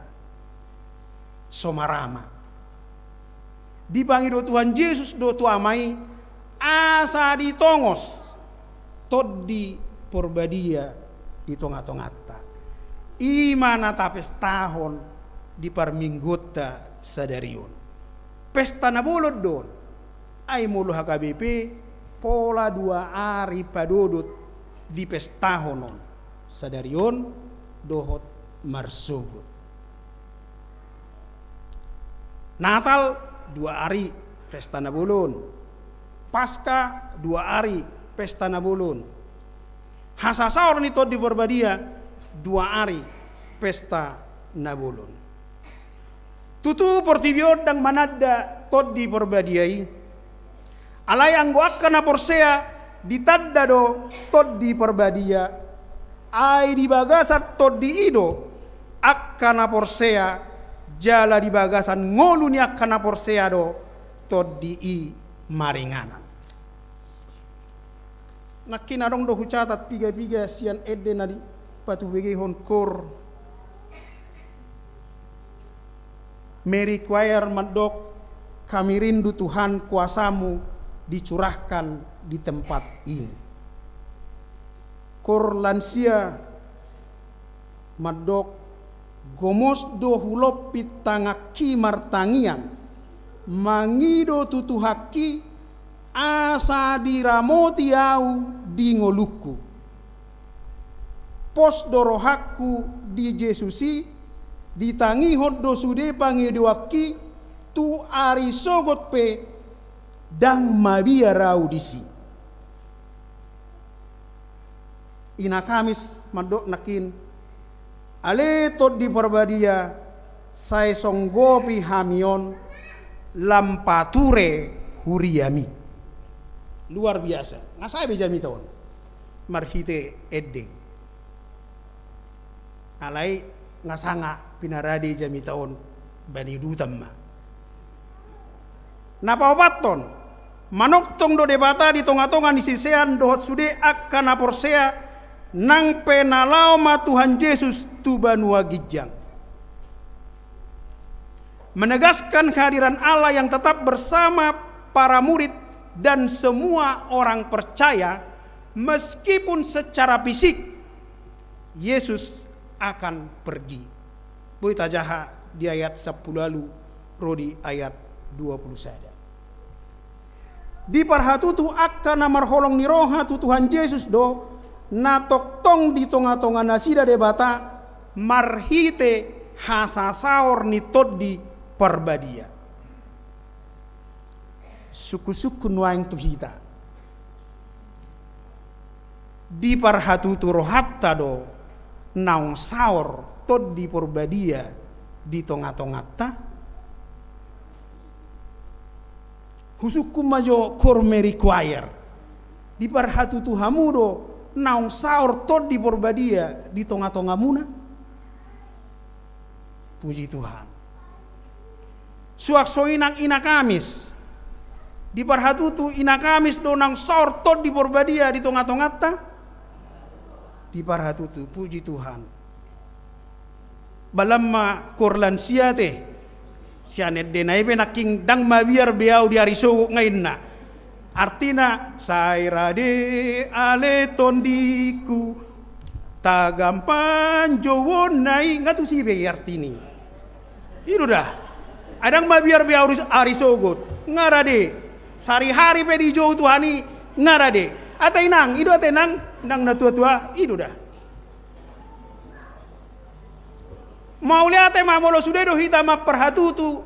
So marama. Dipangido Tuhan Jesus do tu Ama i, asa ditongos Tondi Porbadia di tongatonganta. I ma na tapestahon di parmingguonta sadari on. Pesta na bolon do on. Ai molo H K B P, pola dua ari padodot dipestahon on. Sadari on, dohot marsogot. Natal dua ari pesta na bolon. Paska dua ari pesta na bolon. Hasasaor ni Tondi Parbadia dua ari pesta na bolon. Tutu portibi on ndang mananda Tondi Parbadia i. Alai anggo angka na porsea ditanda do Tondi Parbadia. Ai di bagasan Tondi i do angka na porsea, jala di bagasan ngolu ni angka na porsea do Tondi i maringanan. Nangkin adong do hucatat piga-piga sian ende na dipatubegeihon koor Mary Choir mandok, "Kami rindu Tuhan, kuasa-Mu dicurahkan di tempat ini." Koor lansia mandok, "Gomos do hulompit tanganki martangiang, mangido tu Tuhanki, asa diramoti ahu di ngolungku. Pos do rohangku di Jesus i, ditangihon do sude pangidoanki, tu ari sogot pe ndang mabiar ahu disi." Ina Kamis mandok nangkin, "Ale Tondi Parbadia, sai songgopi hami on, lam pature huriami." Luar biasa. Nga sae be jamita on marhite ende. Alai nga sanga pinarade jamita on bani udutan ma. Na paopathon, manongtong do Debata di tonga-tonga ni sisean dohot sude angka na porsea, nang pe na laho ma Tuhan Jesus tu banua ginjang. Menegaskan kehadiran Allah yang tetap bersama para murid dan semua orang percaya, meskipun secara fisik Yesus akan pergi. Boi tajaha di ayat sampulu ualu ro di ayat dua pulu sada. Diparhatutu angka na marholong ni roha tu Tuhan Jesus do, na tongtong di tonga-tonga nasida Debata, marhite hasasaor ni Tondi Parbadia. Sungkun-sungkun nuaeng tu hita. Diparhatutu rohanta do naung saor Tondi Parbadia di tonga-tonganta? Husungkun ma jo koor Mary Choir. Diparhatutu hamu do naung saor Tondi Parbadia di tonga-tongamuna? Puji Tuhan. Suang songon i nang Ina Kamis. Diparhatutu Ina Kamis do naung saor Tondi Parbadia di tonga-tonganta? Diparhatutu, puji Tuhan. Balam ma koor lansia te. Sian endena i pe nangkin ndang mabiar be ahu di ari sogot nga inna. Artina, sai rade ale tondingku, tagan panjouonna i, nga tusi be i artini. I do da. Ai ndang mabiar be ahu ari sogot, nga rade. Sari-sari pe dijou Tuhan i, nga rade. Ate inang, i do ate inang, inang na tua-tua, i do da. Mauliate ma molo sude do hita mamparhatutu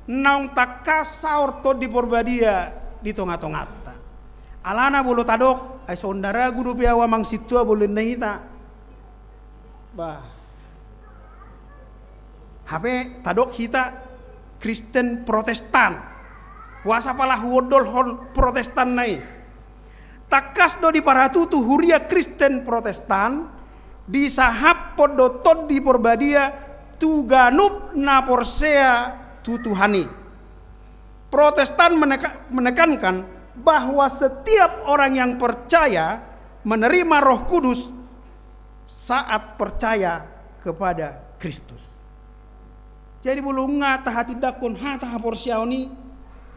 naung tangkas saor Tondi Parbadia di tonga-tonganta. Alana molo tadok, ai songon na ragu dope ahu amang sintua molo ninna hita. Bah. Hape tadok hita Kristen Protestan. Boasa pala huondolhon Protestan na i? Tangkas do diparhatutu huria Kristen Protestan, disahaphon do Tondi Parbadia tu ganup na porsea tu Tuhan i. Protestan meneka-, menekankan bahwa setiap orang yang percaya menerima Roh Kudus saat percaya kepada Kristus. Jadi molo nunga tahatindangkon hata haporseaon i,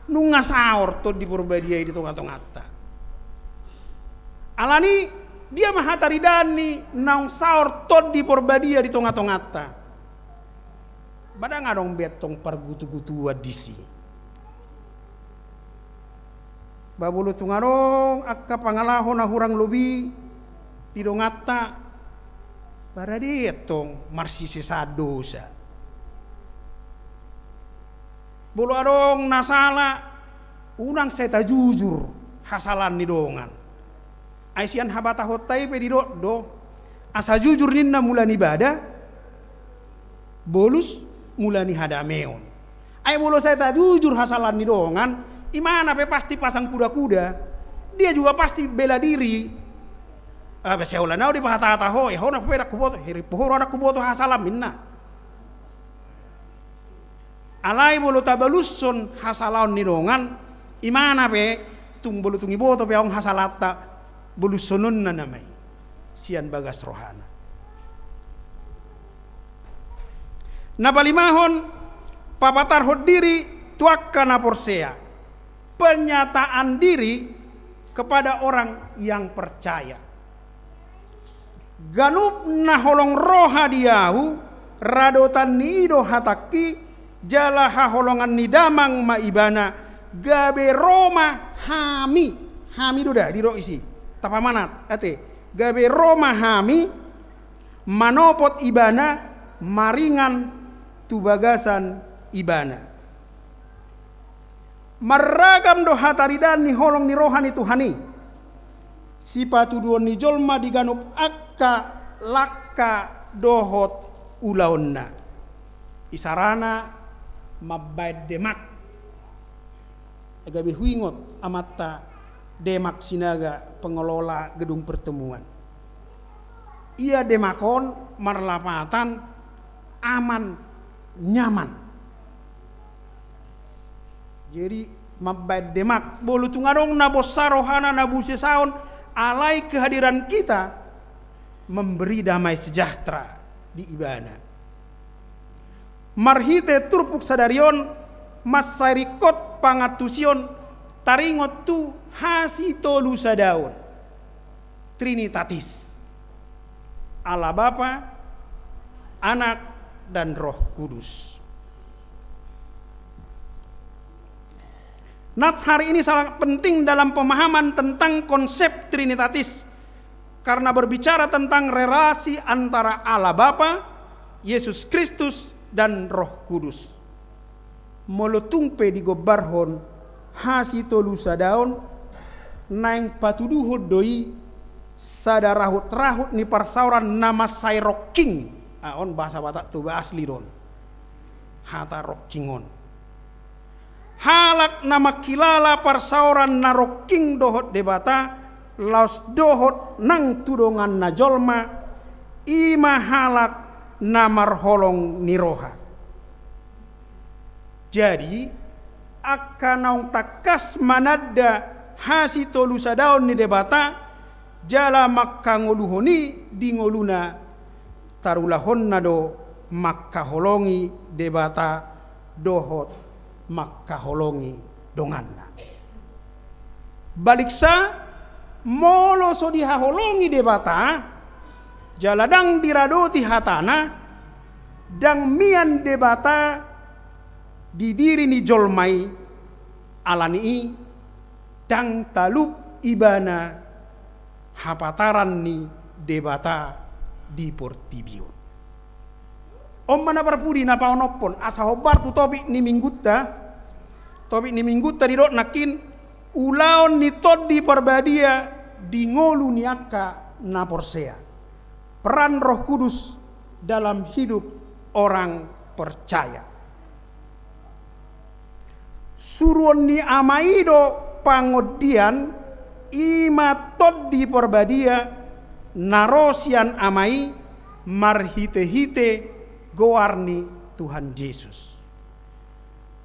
nunga saor Tondi Parbadia i di tonga-tonganta. Alani dia ma hataridaan ni naung saor Tondi Parbadia di tonga-tonganta? Ba ndang adong be antong pargutu-gutuan disi. Ba molo tung adong angka pangalaho na hurang lobi di donganta, Parade antong marsisesaan dosa. Molo adong na sala, unang sai tajujur hasalaon ni dongan. Ai sian habatahonta i pe didok do, asa jujur ninna mula ni ibada, bolus mula ni hadameon. Ai molo sai tajujur hasalaon ni dongan, imana pe pasti pasang kuda-kuda. Dia juga pasti bela diri. Ah, basa holan au dipahatahata ho, ya ho na pe ndang huboto, hiri pohoro ndang huboto hasalaon ninna. Alai molo tabalushon hasalaon ni dongan, imana pe tung molo tung iboto pe adong hasalaonta, bolushononna nama i sian bagas rohana. Na palimahon, papatarhon diri tu angka na porsea. Pernyataan diri kepada orang yang percaya. Ganup na holong roha di ahu, radotan ni i do hatangki, jala haholongan ni Damang ma ibana, gabe ro ma hami. Hami do da didok disi. Tapamanat, ate. Gabe ro ma hami, manopot ibana, maringan tu bagasan ibana. Marragam do hataridaan ni holong ni roha ni Tuhan i. Sipatuduhon ni jolma di ganup angka langka dohot ulaonna. Isarana mambaen demak. Gabe huingot amanta Demak Sinaga, pengelola gedung pertemuan. Ia demak on marlapatan aman, nyaman. Jadi, mambaen demak, molo tung adong na bonsa rohana na busesaon, alai kehadiran kita memberi damai sejahtera di ibana. Marhite turpuk sadari on, mansai ringkot pangantusion taringot tu hasitolusadaon. Trinitatis. Allah Bapa, Anak, dan Roh Kudus. Nats hari ini sangat penting dalam pemahaman tentang konsep Trinitatis, karena berbicara tentang relasi antara Allah Bapa, Yesus Kristus, dan Roh Kudus. Molo tung pe digombarhon hasitolusadaon, naeng patuduhon do i sada rahut-rahut ni parsaoran na mansai rongking. Ah, on bahasa Batak Toba asli do on. Hata rongking on. Halak na mangkilala parsaoran na rongking dohot Debata, laos dohot nang tu donganna jolma, i ma halak na marholong ni roha. Jadi, angka naung tangkas mananda hasitolusadaon ni Debata, jala mangkangoluhon i di ngoluna, tarulahonna do mangkaholongi Debata dohot mangkaholongi donganna. Baliksa, molo so dihaholongi Debata, jala ndang diradoti hatana, ndang mian Debata di diri ni jolma i, ala ni i ndang talup ibana hapataran ni Debata di portibi on. On ma na parpudi na paonomhon, asa hombar tu topik ni minggunta. Topik ni minggunta didok nangkin, ulaon ni Tondi Parbadia di ngolu ni angka na porsea. Peran Roh Kudus dalam hidup orang percaya. Suruon ni Ama i do pangondian, i ma Tondi Parbadia na ro sian Ama i marhite-hite goar ni Tuhan Jesus.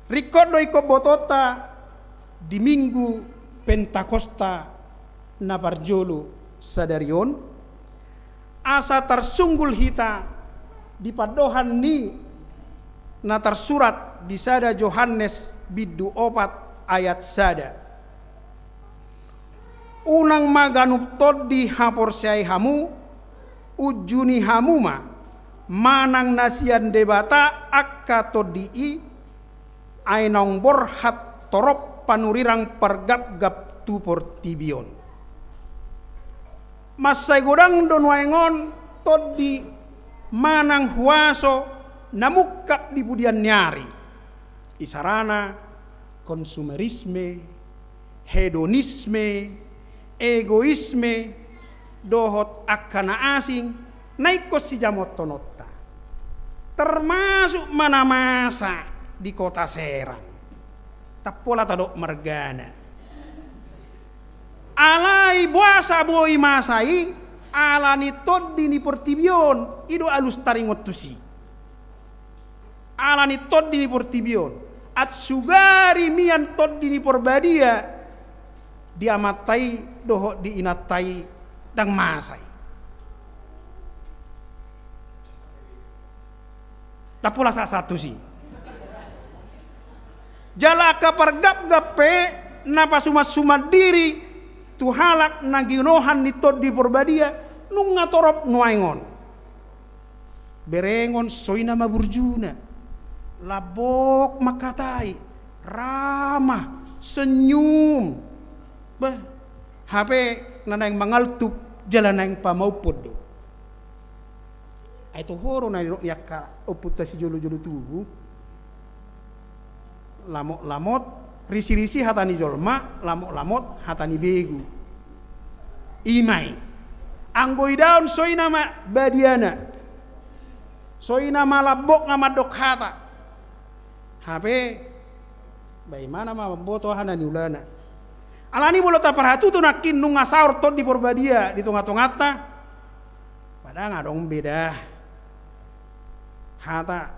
Ringkot do ingkon botoonta di Minggu Pentakosta na parjolo sadari on, asa tarsunggul hita di pandohan ni na tarsurat di sada Johannes bindu opat ayat sada. Unang ma ganup tondi haporseai hamu, unjuni hamu ma manang na sian Debata angka tondi i, ai naung borhat torop panurirang pargapgap tu portibi on. Mansai godang do nuaeng on tondi manang huaso na mungkap di pudian ni ari. Isarana konsumerisme, hedonisme, egoisme, dohot angka na asing na ingkon sijamothononta. Termasuk ma na masa di Kota Serang. Ndang pola tadok margana. Alai boasa boi masa i? Ala ni tondi ni portibi on, i do alus taringot tusi. Ala ni tondi ni portibi on. Atik sugari mian Tondi ni Porbadia di amanta i dohot di inanta i, ndang masa i. Ndang pola sahat-sahat tusi. Jala angka pargapgap pe na pasuman-suman diri tu halak na ginohan ni Tondi Porbadia, nunga torop nuaeng on. Berengon soi nama burjuna. Lambok mangkatai, ramah, senyum. Bah, hape na naeng mangaltup jala naeng pamauphon do. Ai toho do na nidok ni angka ompunta sijolo-jolo tubu. Lamot-lamot, risi-risi hata ni jolma, lamot-lamot hata ni begu. I ma i. Anggo idaon soi nama badiana. Soi nama lambok na mandok hata. Hape, bah, i ma na mamboto aha na niulana. Alani molo taparhatutu nangkin nunga saor Tondi Porbadia di tonga-tonganta. Ba ndang adong be da hata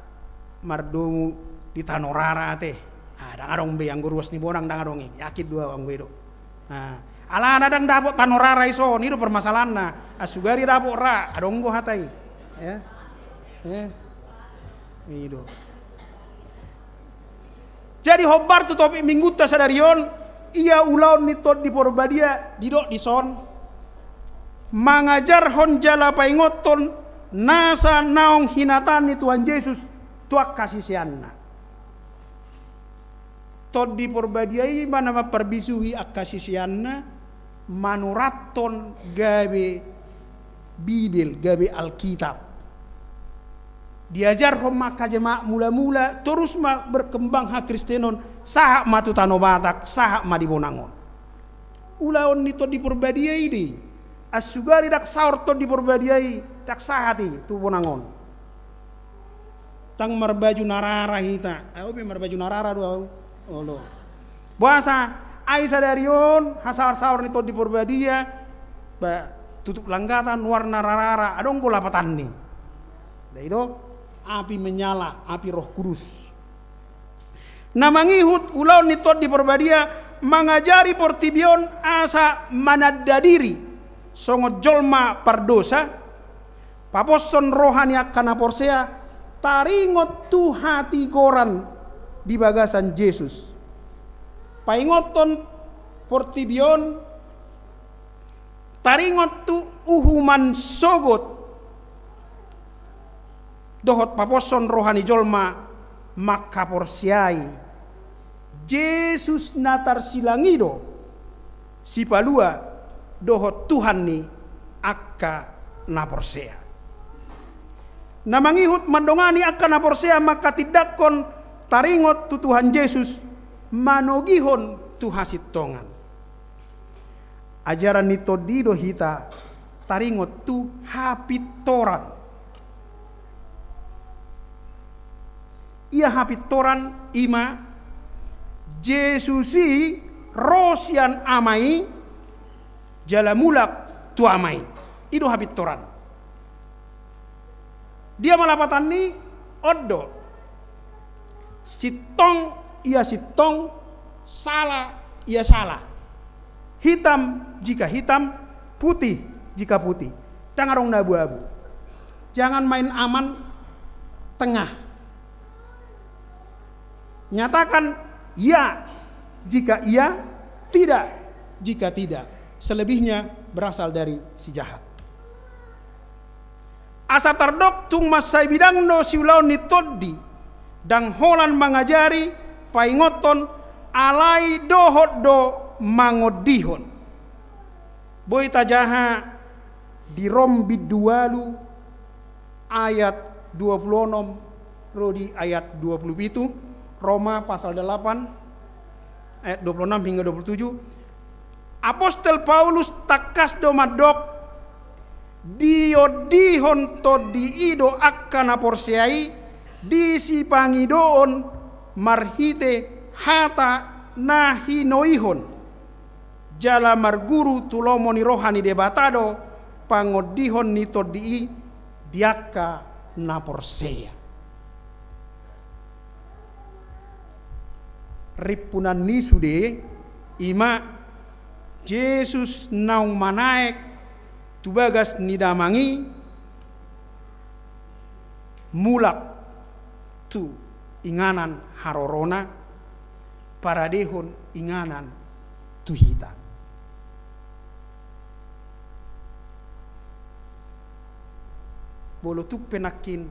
mardomu di tano rara ate. Ah, ndang adong be, anggo ruas ni bonang ndang adong i, yakin do au anggo i do. Ah, alana ndang dapot tano rara i son, i do permasalahanna. Ah, sugari dapot ra, adong do hata i. Ya. Eh. I do. Jadi hombar tu topik minggunta sadari on, ia ulaon ni Tondi Porbadia didok dison, mangajarhon jala paingothon nasa naung hinataan ni Tuhan Jesus tu angka siseanna. Tondi Porbadia i ma na mamparbisuhi angka siseanna manurathon gabe Bibel, gabe Alkitab. Diajarhon ma angka jemaat mula-mula, torus ma berkembang hakristenon, sahat ma tu tano Batak, sahat ma di bonang on. Ulaon ni Tondi Porbadia i do i. Ai sugari ndang saor Tondi Porbadia i, ndang sahat i tu bonang on. Ndang marbaju na rara hita. Au pe marbaju na rara do au. Olo. Boasa, ai sadari on, hasaor-saor ni Tondi Porbadia, ba, tutup langgatan, warna rara, adong do lapatanni. Dai do, api menyala, api Roh Kudus. Na mangihut ulaon ni Tondi Porbadia, mangajari portibi on asa mananda diri, songon jolma pardosa, paposhon roha ni angka na porsea, taringot tu hatigoran di bagasan Jesus. Paingothon portibi on, taringot tu uhuman sogot, dohot paposhon roha ni jolma mangkaporseai Jesus na tarsilang i do, Sipalua dohot Tuhan ni angka na porsea. Na mangihut mandongani angka na porsea mangkatindangkon taringot tu Tuhan Jesus, manogihon tu hasintongan. Ajaran ni Tondi do hita taringot tu hapintoran. Ia hapintoran? I ma Jesus i ro sian Ama i jala mulak tu Ama i. I do hapintoran. Dia ma lapatanni? On do. Sintong ia sintong, sala ia sala. Hitam jika hitam, putih jika putih. Ndang adong na abu-abu. Jangan main aman tengah. Nyatakan ya jika iya, tidak jika tidak. Selebihnya berasal dari si jahat. Asa tardok tung mansai bidang do siulaon ni Tondi, ndang holan mangajari, paingothon, alai dohot do mangondihon. Boi tajaha di Rom bindu ualu ayat dua puluh enam ro di ayat dua puluh pitu, Roma pasal delapan ayat dua puluh enam hingga dua puluh tujuh. Apostel Paulus tangkas do mandok, diondihon Tondi i do angka na porsea i di sipangidoon marhite hata na hinoihon, jala marguru tu lomo ni roha ni Debata do pangondihon ni Tondi i di angka na porsea. Rimpunan ni sude, i ma Jesus naung manaek tu bagas ni Damang i, mulak tu inganan harorona, paradehon inganan tu hita. Molo tung pe nangkin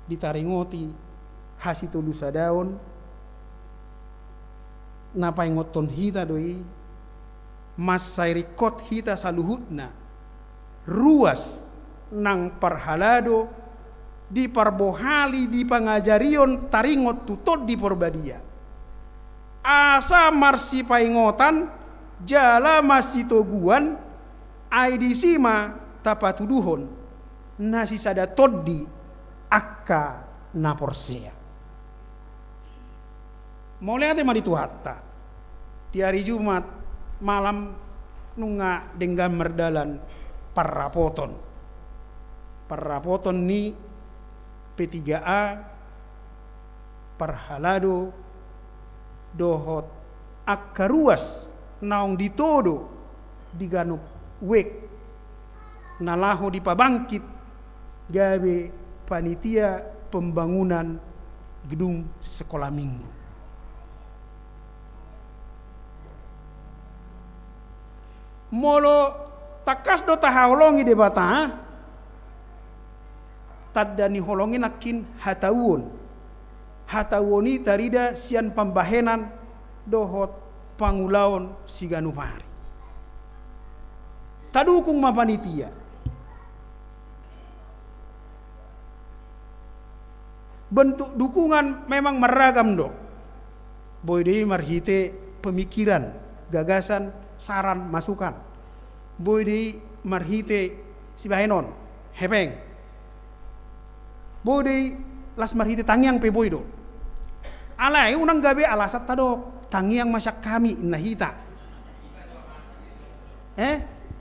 ditaringoti hasitolusadaon, na paingothon hita do i, mansai ringkot hita saluhutna ruas nang parhalado diparbohali di pangajarion taringot tu Tondi Porbadia, asa marsipaingotan jala marsitoguan, ai disi ma tapatuduhon na sisada tondi angka na porsea. Mauliate ma di Tuhanta. Di ari Jumat malam nunga denggan mardalan parrapoton. Parrapoton ni P tiga A, parhalado, dohot angka ruas naung ditodo di ganup wijk na laho dipabangkit gabe panitia pembangunan gedung sekolah minggu. Molo tangkas do tahaholongi Debata, tanda ni holong i nangkin hatauon. Hatauon i tarida sian pambahenan dohot pangulaon siganup ari. Tadukung ma panitia. Bentuk dukungan memang marragam do. Boi do i marhite pemikiran, gagasan, saran, masukan. Boi do i marhite sibahenon, hepeng. Boi do i las marhite tangiang pe boi do. Alai unang gabe alasan tadok, tangiang ma sian hami, inna hita. Eh?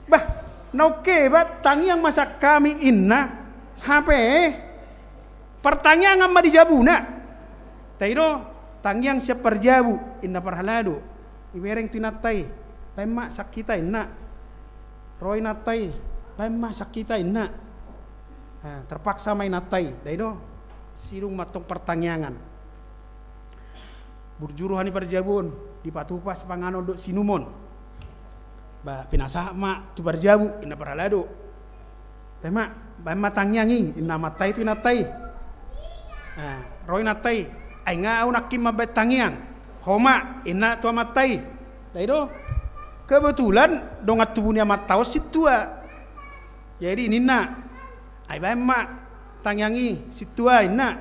Bah, na ungkeba tangiang ma sian hami, inna. Hape, eh? Partangiangan ma di jabuna. Tahe do, tangiang sian parjabu, inna parhalado. Ibereng tu inanta i, baen ma sian hita, inna. Ro inanta i, baen ma sian hita, inna. Ah, terpaksa ma inanta i, tahe do. Sidung ma antong partangiangan. Burju roha ni parjabu on, dipatupa sipanganon dohot siinumon. Ba, pinasahat ma tu parjabu, inna parhalado. Tahe ma, baen ma tangiang i, inna amanta i tu inanta i. Ah, ro inanta i, ai nga ahu nangkin mambaen tangiang. Ho ma, inna tu amanta i. Tahe do. Kebetulan dongan tubu ni amanta on sintua. Jadi ninna, ai baen ma tangiang i sintua, inna.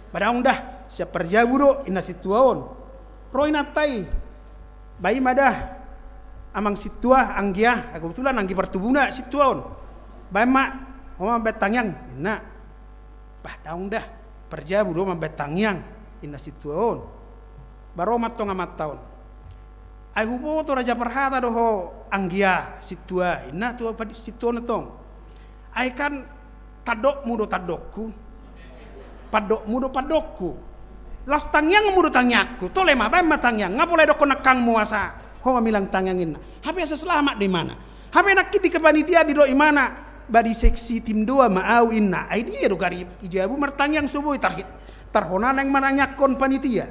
Ba daong da, sian parjabu do, inna sintua on. Ro inanta i. Ba i ma da, amang sintua, anggia, kebetulan anggi partubuna sintua on. Baen ma, ho ma mambaen tangiang, inna. Bah, daong da, parjabu do mambaen tangiang, inna sintua on. Ba ro ma antong amanta on. Ai huboto raja parhata do ho, anggia, sintua, inna tu sintua on antong. Ai kan tandokmu do tandokku, pandokmu do pandokku. Las tangiangmu do tangiangku. Tole ma, baen ma tangiang. Nga pola didokkon nangkangmu asa ho mamilang tangiang, inna. Hape asa selamat do imana. Hape nangkin di kepanitiaan didok imana, ba di seksi tim doa ma ahu, inna. Ai dia do gari i jabu martangiang so boi, tar-, tarhona naeng manangiangkon panitia.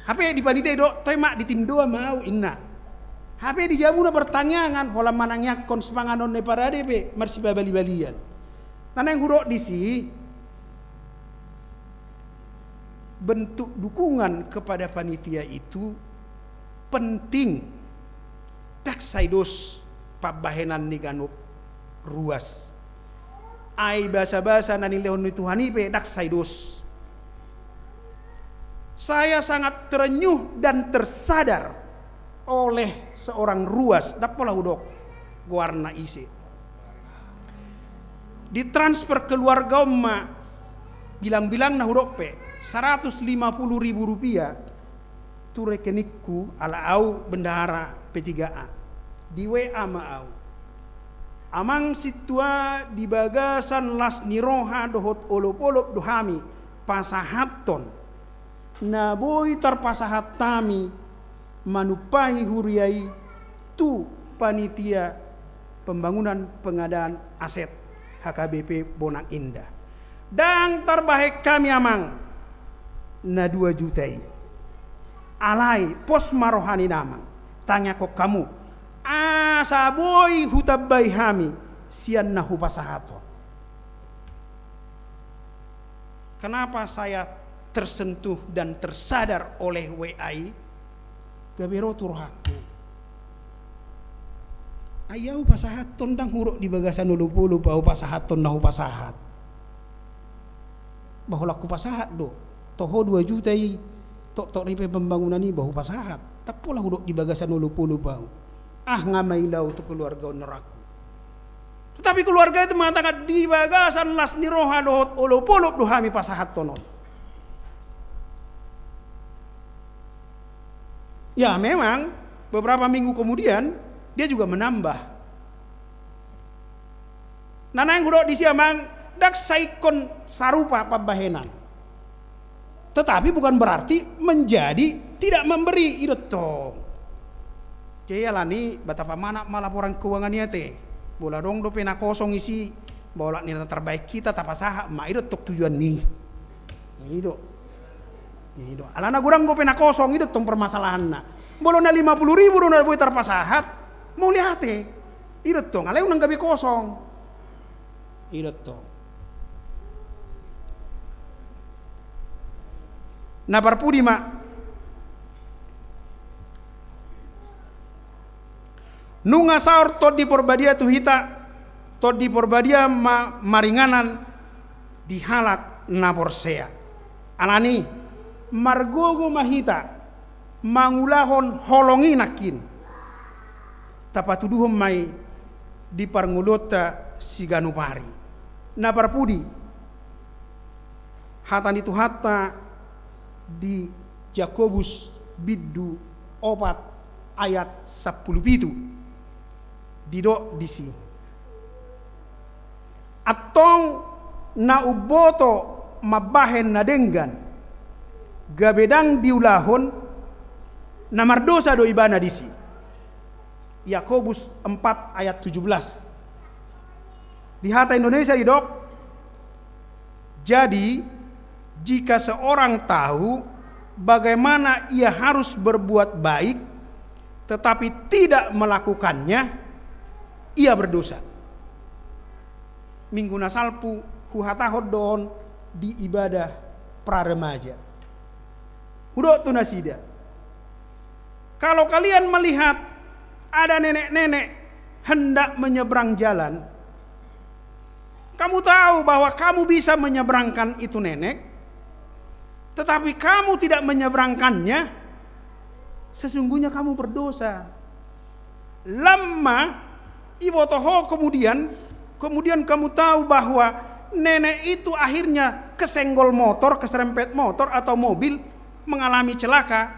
Hape di panitia didok, toe ma di tim doa ma ahu, inna. Hape di jabuna partangiangan, holan manangiangkon sipanganon ni parade pe marsipabali-balian. Na naeng hudok disi, bentuk dukungan kepada panitia itu penting. Ndang sai dos pambahenan ni ganup ruas. Ai basa-basa na nilehon ni Tuhan i pe ndang sai dos. Saya sangat terenyuh dan tersadar oleh seorang ruas, ndang pola hudok goarna ise. Ditransfer keluarga on ma, bilang-bilang na hudok pe, seratus lima puluh ribu rupiah tu rekeningku, ala au bendahara P tiga A. Di W A ma au. Amang sintua, di bagasan las ni roha dohot olop-olop do hami pasahathon na boi tarpasahat hami manumpahi huria i tu panitia pembangunan pengadaan aset H K B P Bonang Indah. Ndang tarbahen hami, Amang, na dua juta i. Alai pos ma roha ni damang, tangiangkon hamu asa boi hutambai hami sian na hupasahat on. Kenapa saya tersentuh dan tersadar oleh W A i? Gabe ro tu rohangku. Ai au pasahathon ndang hudok di bagasan olop-olop au pasahathon na hupasahat. Ba holan hupasahat do. Toho dua juta i, toktok R P pembangunan i ba hupasahat. Ndang pola hudok di bagasan olop-olop au. Ah, nga maila au tu keluarga on, rohangku. Tetapi keluarga itu mengatakan, di bagasan las ni roha dohot olop-olop do hami pasahathon on. Ya, memang beberapa minggu kemudian dia juga menambah. Na naeng hudok disi, Amang, ndang sai ingkon sarupa pambahenan. Tetapi bukan berarti menjadi tidak memberi, i do tong. Jadi alani ba tapamanat ma laporan keuangan i ate. Molo adong dope na kosong isi, ba olat ni na tarbahen hita tapasahat ma, i do tong tujuan ni. I do. I do. Alana godang dope na kosong, i do tong permasalahanna. Molo na lima puluh ribu do na boi tarpasahat, mauliate. I do tong, alai unang gabe kosong. I do tong. Na parpudi ma. Nunga saor Tondi Porbadia tu hita, Tondi Porbadia ma maringanan di halak na porsea. Alani, margogo ma hita mangulahon holong i nangkin. Tapatuduhon ma i di parngoluonta siganup ari. Na parpudi, hata ni Tuhanta di Jakobus bindu opat ayat sampulu pitu. Didok disi. Antong na umboto mambahen na denggan, gabe ndang diulahon, na mardosa do ibana disi. Yakobus empat ayat tujuh belas. Di hata Indonesia didok, jadi, jika seorang tahu bagaimana ia harus berbuat baik, tetapi tidak melakukannya, ia berdosa. Minggu na salpu huhatahon do on di ibadah praremaja. Hudok tu nasida, kalau kalian melihat ada nenek-nenek hendak menyeberang jalan, kamu tahu bahwa kamu bisa menyeberangkan itu nenek, tetapi kamu tidak menyeberangkannya, sesungguhnya kamu berdosa. Lam ma iboto ho kemudian, kemudian kamu tahu bahwa nenek itu akhirnya kesenggol motor, keserempet motor atau mobil, mengalami celaka,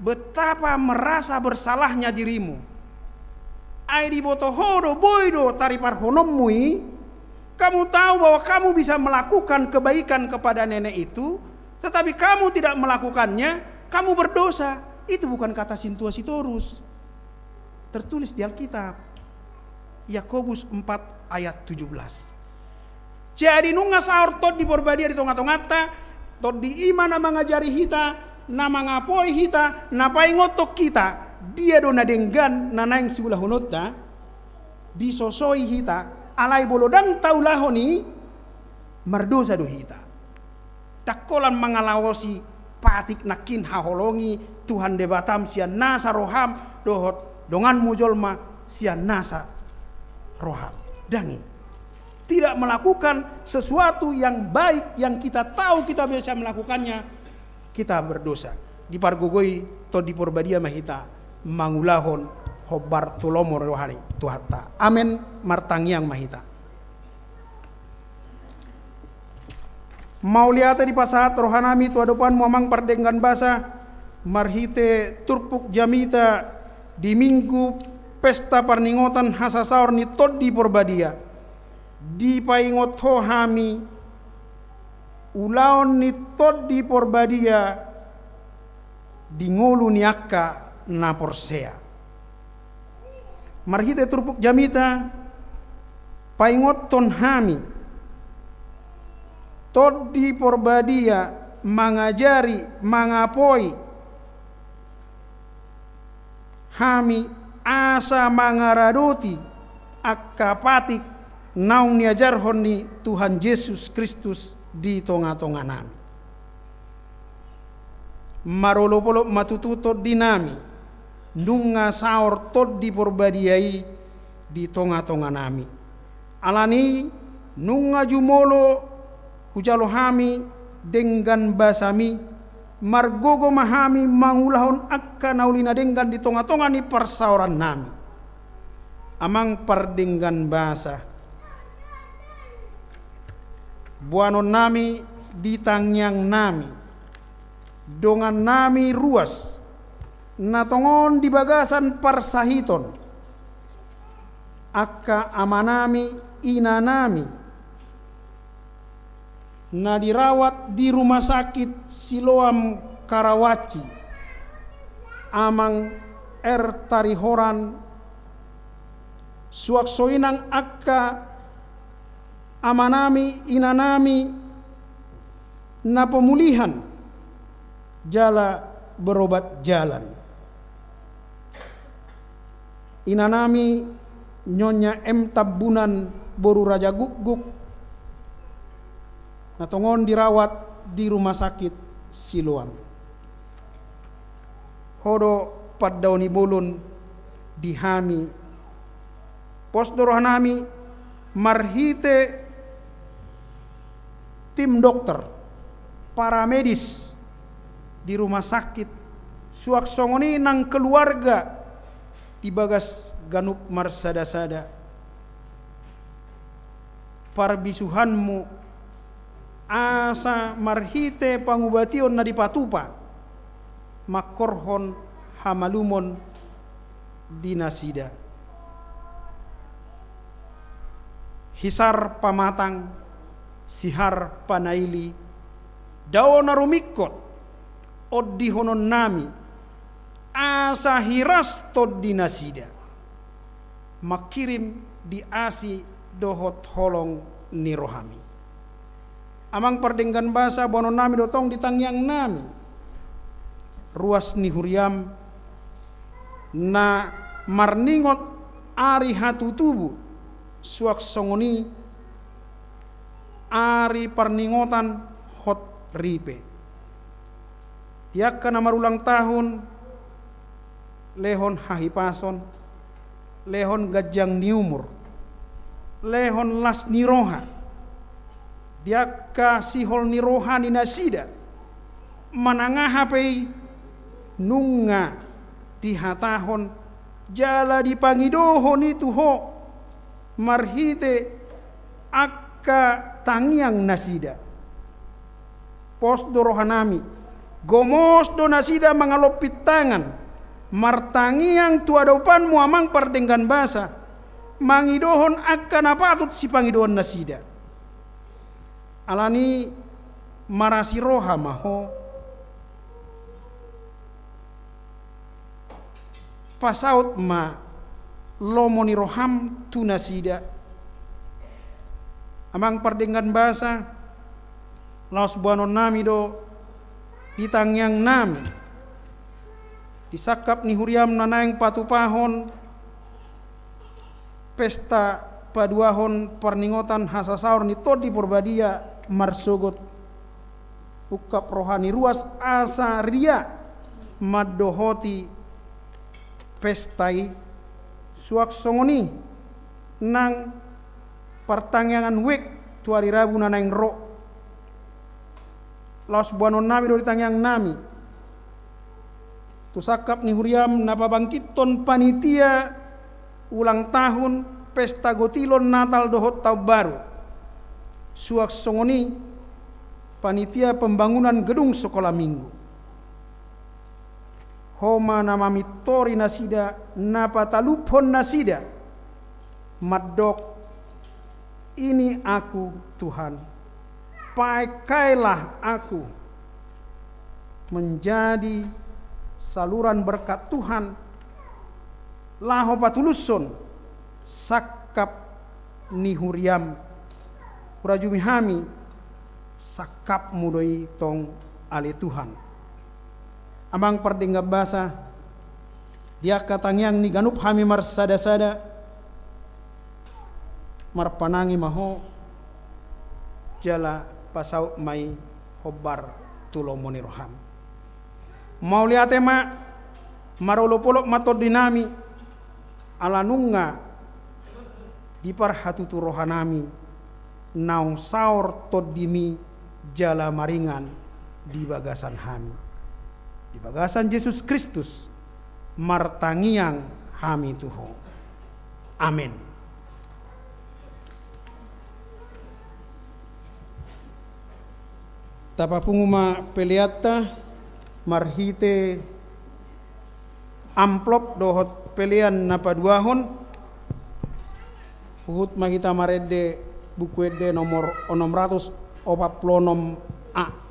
betapa merasa bersalahnya dirimu. Ai diboto ho do, boi do tariparhononmu i, kamu tahu bahwa kamu bisa melakukan kebaikan kepada nenek itu, tetapi kamu tidak melakukannya, kamu berdosa. Itu bukan kata sintua Sitorus. Tertulis di Alkitab. Yakobus empat ayat tujuh belas. Jadi nunga saor Tondi Porbadia di tonga-tonganta, Tondi i ma na mangajari hita, na mangapoi hita, na paingothon hita, dia do na denggan na naeng siulahononta, disosoi hita, alai molo ndang taulahon i, mardosa do hita. Ndang holan mangalaosi patik nangkin haholongi Tuhan Debatam sian nasa roham dohot donganmu jolma sian nasa roham. Dang i. Tidak melakukan sesuatu yang baik, yang kita tahu kita bisa melakukannya, kita berdosa. Dipargogoi Tondi Porbadia ma hita mangulahon hombar tu lomo ni roha ni Tuhanta. Amen. Martangiang ma hita. Mauliate dipasahat rohanami tu adopanmu, Amang pardenggan basa, marhite turpuk jamita di Minggu pesta parningotan hasasaor ni Tondi Porbadia. Dipaingot Ho hami ulaon ni Tondi Porbadia di ngolu ni angka na porsea. Marhite turpuk jamita, paingothon hami, Tondi Porbadia mangajari, mangapoi hami asa mangaradoti angka patik naung niajarhon ni Tuhan Jesus Kristus di tonga-tonganami. Marolopolop ma tutu tondinami, nunga saor Tondi Porbadia i di tonga-tonganami. Alani i, nunga jumolo hujalo hami denggan basami, margogo ma hami mangulahon angka na uli na denggan di tonga-tonga ni parsaorannami. Amang pardenggan basa, boanonnami di tangiangnami dongannami ruas, na tongon di bagasan parsahiton, angka amanami, inanami, na dirawat di Rumah Sakit Siloam Karawaci, Amang R. Tarihoran, suang songon i nang angka amanami, inanami, na pemulihan jala berobat jalan. Inanami Nyonya M. Tambunan boru Raja Gukguk, na tongon dirawat di Rumah Sakit Siloam. Ho do pandaoni bolon di hami. Pos do rohanami marhite tim dokter, paramedis di rumah sakit, suang songon i nang keluarga di bagas ganup marsada-sada. Parbisuhanmu asa marhite pangubation na dipatupa, mangkorhon hamalumon di nasida. Hisar pamatang, sihar panaili, dao na rumingkot ondihononnami, asa hiras tondi nasida. Mangkirim di asi dohot holong ni rohami. Amang pardenggan basa, boanonnami do tong di tangiangnami ruas ni huriam na marningot ari hatutubu, suang songon i ari parningotan hot ripe. Di angka na marulang tahun, lehon hahipason, lehon ganjang ni umur, lehon las ni roha. Di angka sihol ni roha ni nasida, manang aha pe i, nunga dihatahon jala dipangidohon i tu ho marhite angka tangiang nasida. Pos do rohanami, gomos do nasida mangalompit tangan, martangiang tu adopanmu, Amang pardenggan basa, mangidohon angka na patut sipangidoan nasida. Alani i, marasi roha ma ho, pasaut ma lomo ni roham tu nasida. Amang pardenggan basa, laos boanonnami do di tangiangnami, di sangkap ni huriam na naeng patupahon pesta paduahon parningotan hasasaor ni Tondi Porbadia marsogot ungkap roha ni ruas asa ria mandohoti pesta i, suang songon i nang partangiangan wijk tu ari Rabu na naeng ro. Laos boanonnami do di tangiangnami tu sangkap ni huriaM na pabangkithon panitia ulang tahun pesta gotilon Natal dohot Taon Baru. Suang songon i panitia pembangunan gedung sekolah minggu. Ho ma na mamintori nasida, na pataluphon nasida, mandok, "Ini aku, Tuhan, pakailah aku menjadi saluran berkat Tuhan, laho patulushon sangkap ni huriaM. Hurajumi hami, sangkapMu do i tong, ale Tuhan." Amang pardenggan basa, di angka tangiang ni ganup hami marsada-sada, marpanangi ma Ho, jala pasaut ma i hombar tu lomo ni rohaM. Mauliate ma, marolopolop ma tondinami, ala nunga diparhatutu rohanami naung saor TondiMi jala maringan di bagasan hami. Di bagasan Jesus Kristus martangiang hami tu Ho. Amen. Tapapungu ma peleanta marhite amplop dohot pelean na paduahon. Huhut ma hita marende Buku Ende nomor onom ratus opat pulu onom A.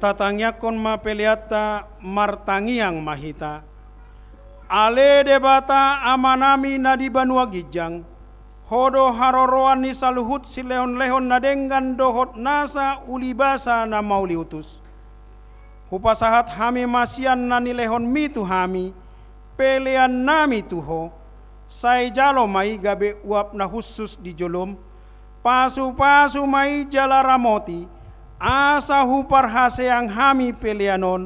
Tatangiangkon ma peleanta, martangiang ma hita. Ale Debata Amanami na di banua ginjang, Ho do haroroan ni saluhut silehonlehon na denggan dohot nasa ulibasa na mauliutus. Hupasahat hami ma sian na nilehonMi tu hami peleannami tu Ho, sai jalo ma i gabe uap na hushus di joloM. Pasupasu ma i jala ramoti, asa huparhaseang hami pelean on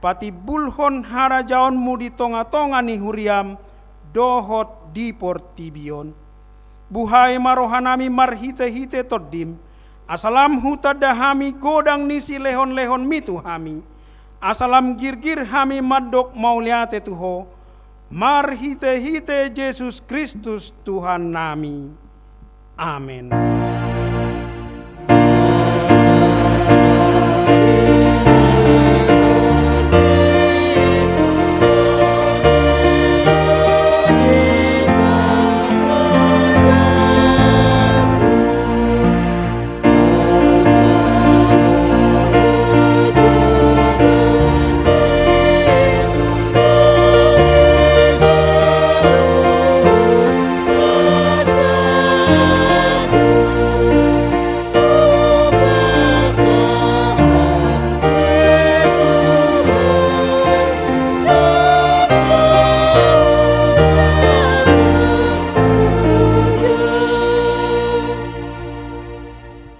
patimbulhon harajaonMu di tongatonga ni huriaM dohot di portibi on. Buhai ma rohanami marhitehite TondiM, asa lam hutanda hami godang ni silehonlehonMi tu hami, asa lam girgir hami mandok mauliate tu Ho, marhitehite Jesus Kristus Tuhannami. Amen.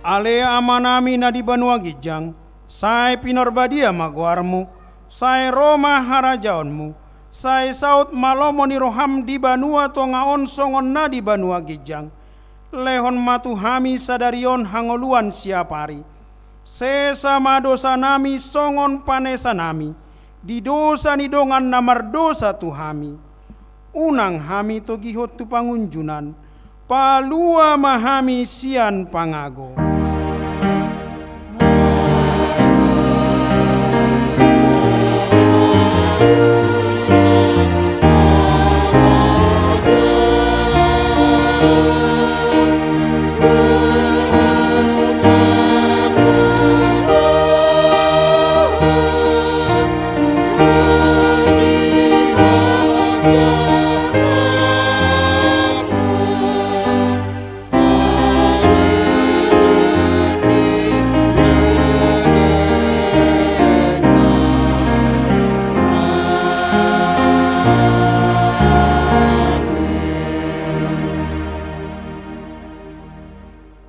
Ale Amanami na di banua ginjang, sai pinarbadia ma goarMu, sai ro ma harajaonMu, sai saut ma lomo ni rohaM di banua tonga on songon na di banua ginjang. Lehon ma tu hami sadari on hangoluan siapari. Sesa ma dosanami songon panesanami di dosa ni dongan na mardosa tu hami. Unang hami togihon tu pangunjunan, palua ma hami sian pangago.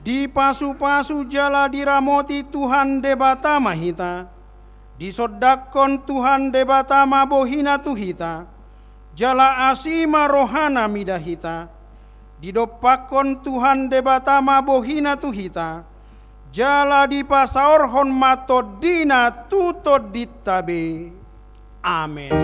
Dipasupasu jala diramoti Tuhan Debata ma hita. Disondangkon Tuhan Debata ma bohiNa tu hita, jala asi ma rohaNa mida hita. Didompakkon Tuhan Debata ma bohiNa tu hita, jala dipasaorhon ma TondiNa tu tondinta be. Amen.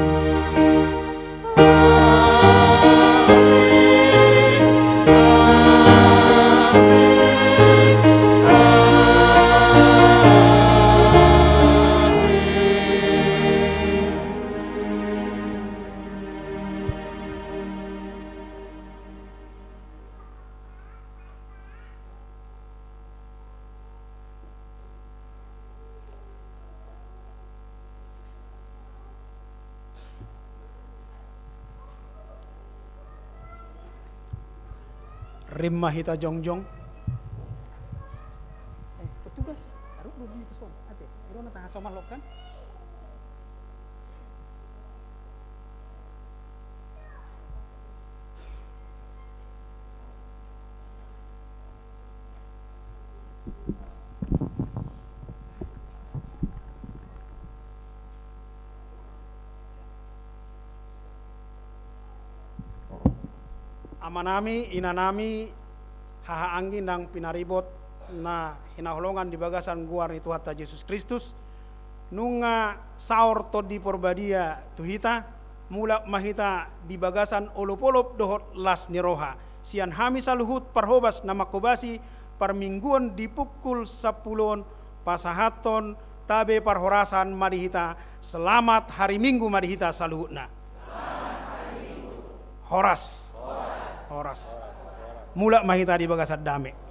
Rap ma hita jongjong. Eh, petugas, arut do di son, ate, i do na tangkas somal lokan. Amanami, inanami, hahaanggi nang pinaribot na hinaholongan di bagasan goar ni Tuhanta Jesus Kristus, nunga saor Tondi Porbadia tu hita, mulak ma hita di bagasan olopolop dohot las ni roha. Sian hami saluhut parhobas na manghobasi parmingguon di pukul sampulu on, pasahathon tabe parhorasan ma di hita. Selamat hari Minggu ma di hita saluhutna. Horas. Horas. Mulak ma hita di bagasan dame.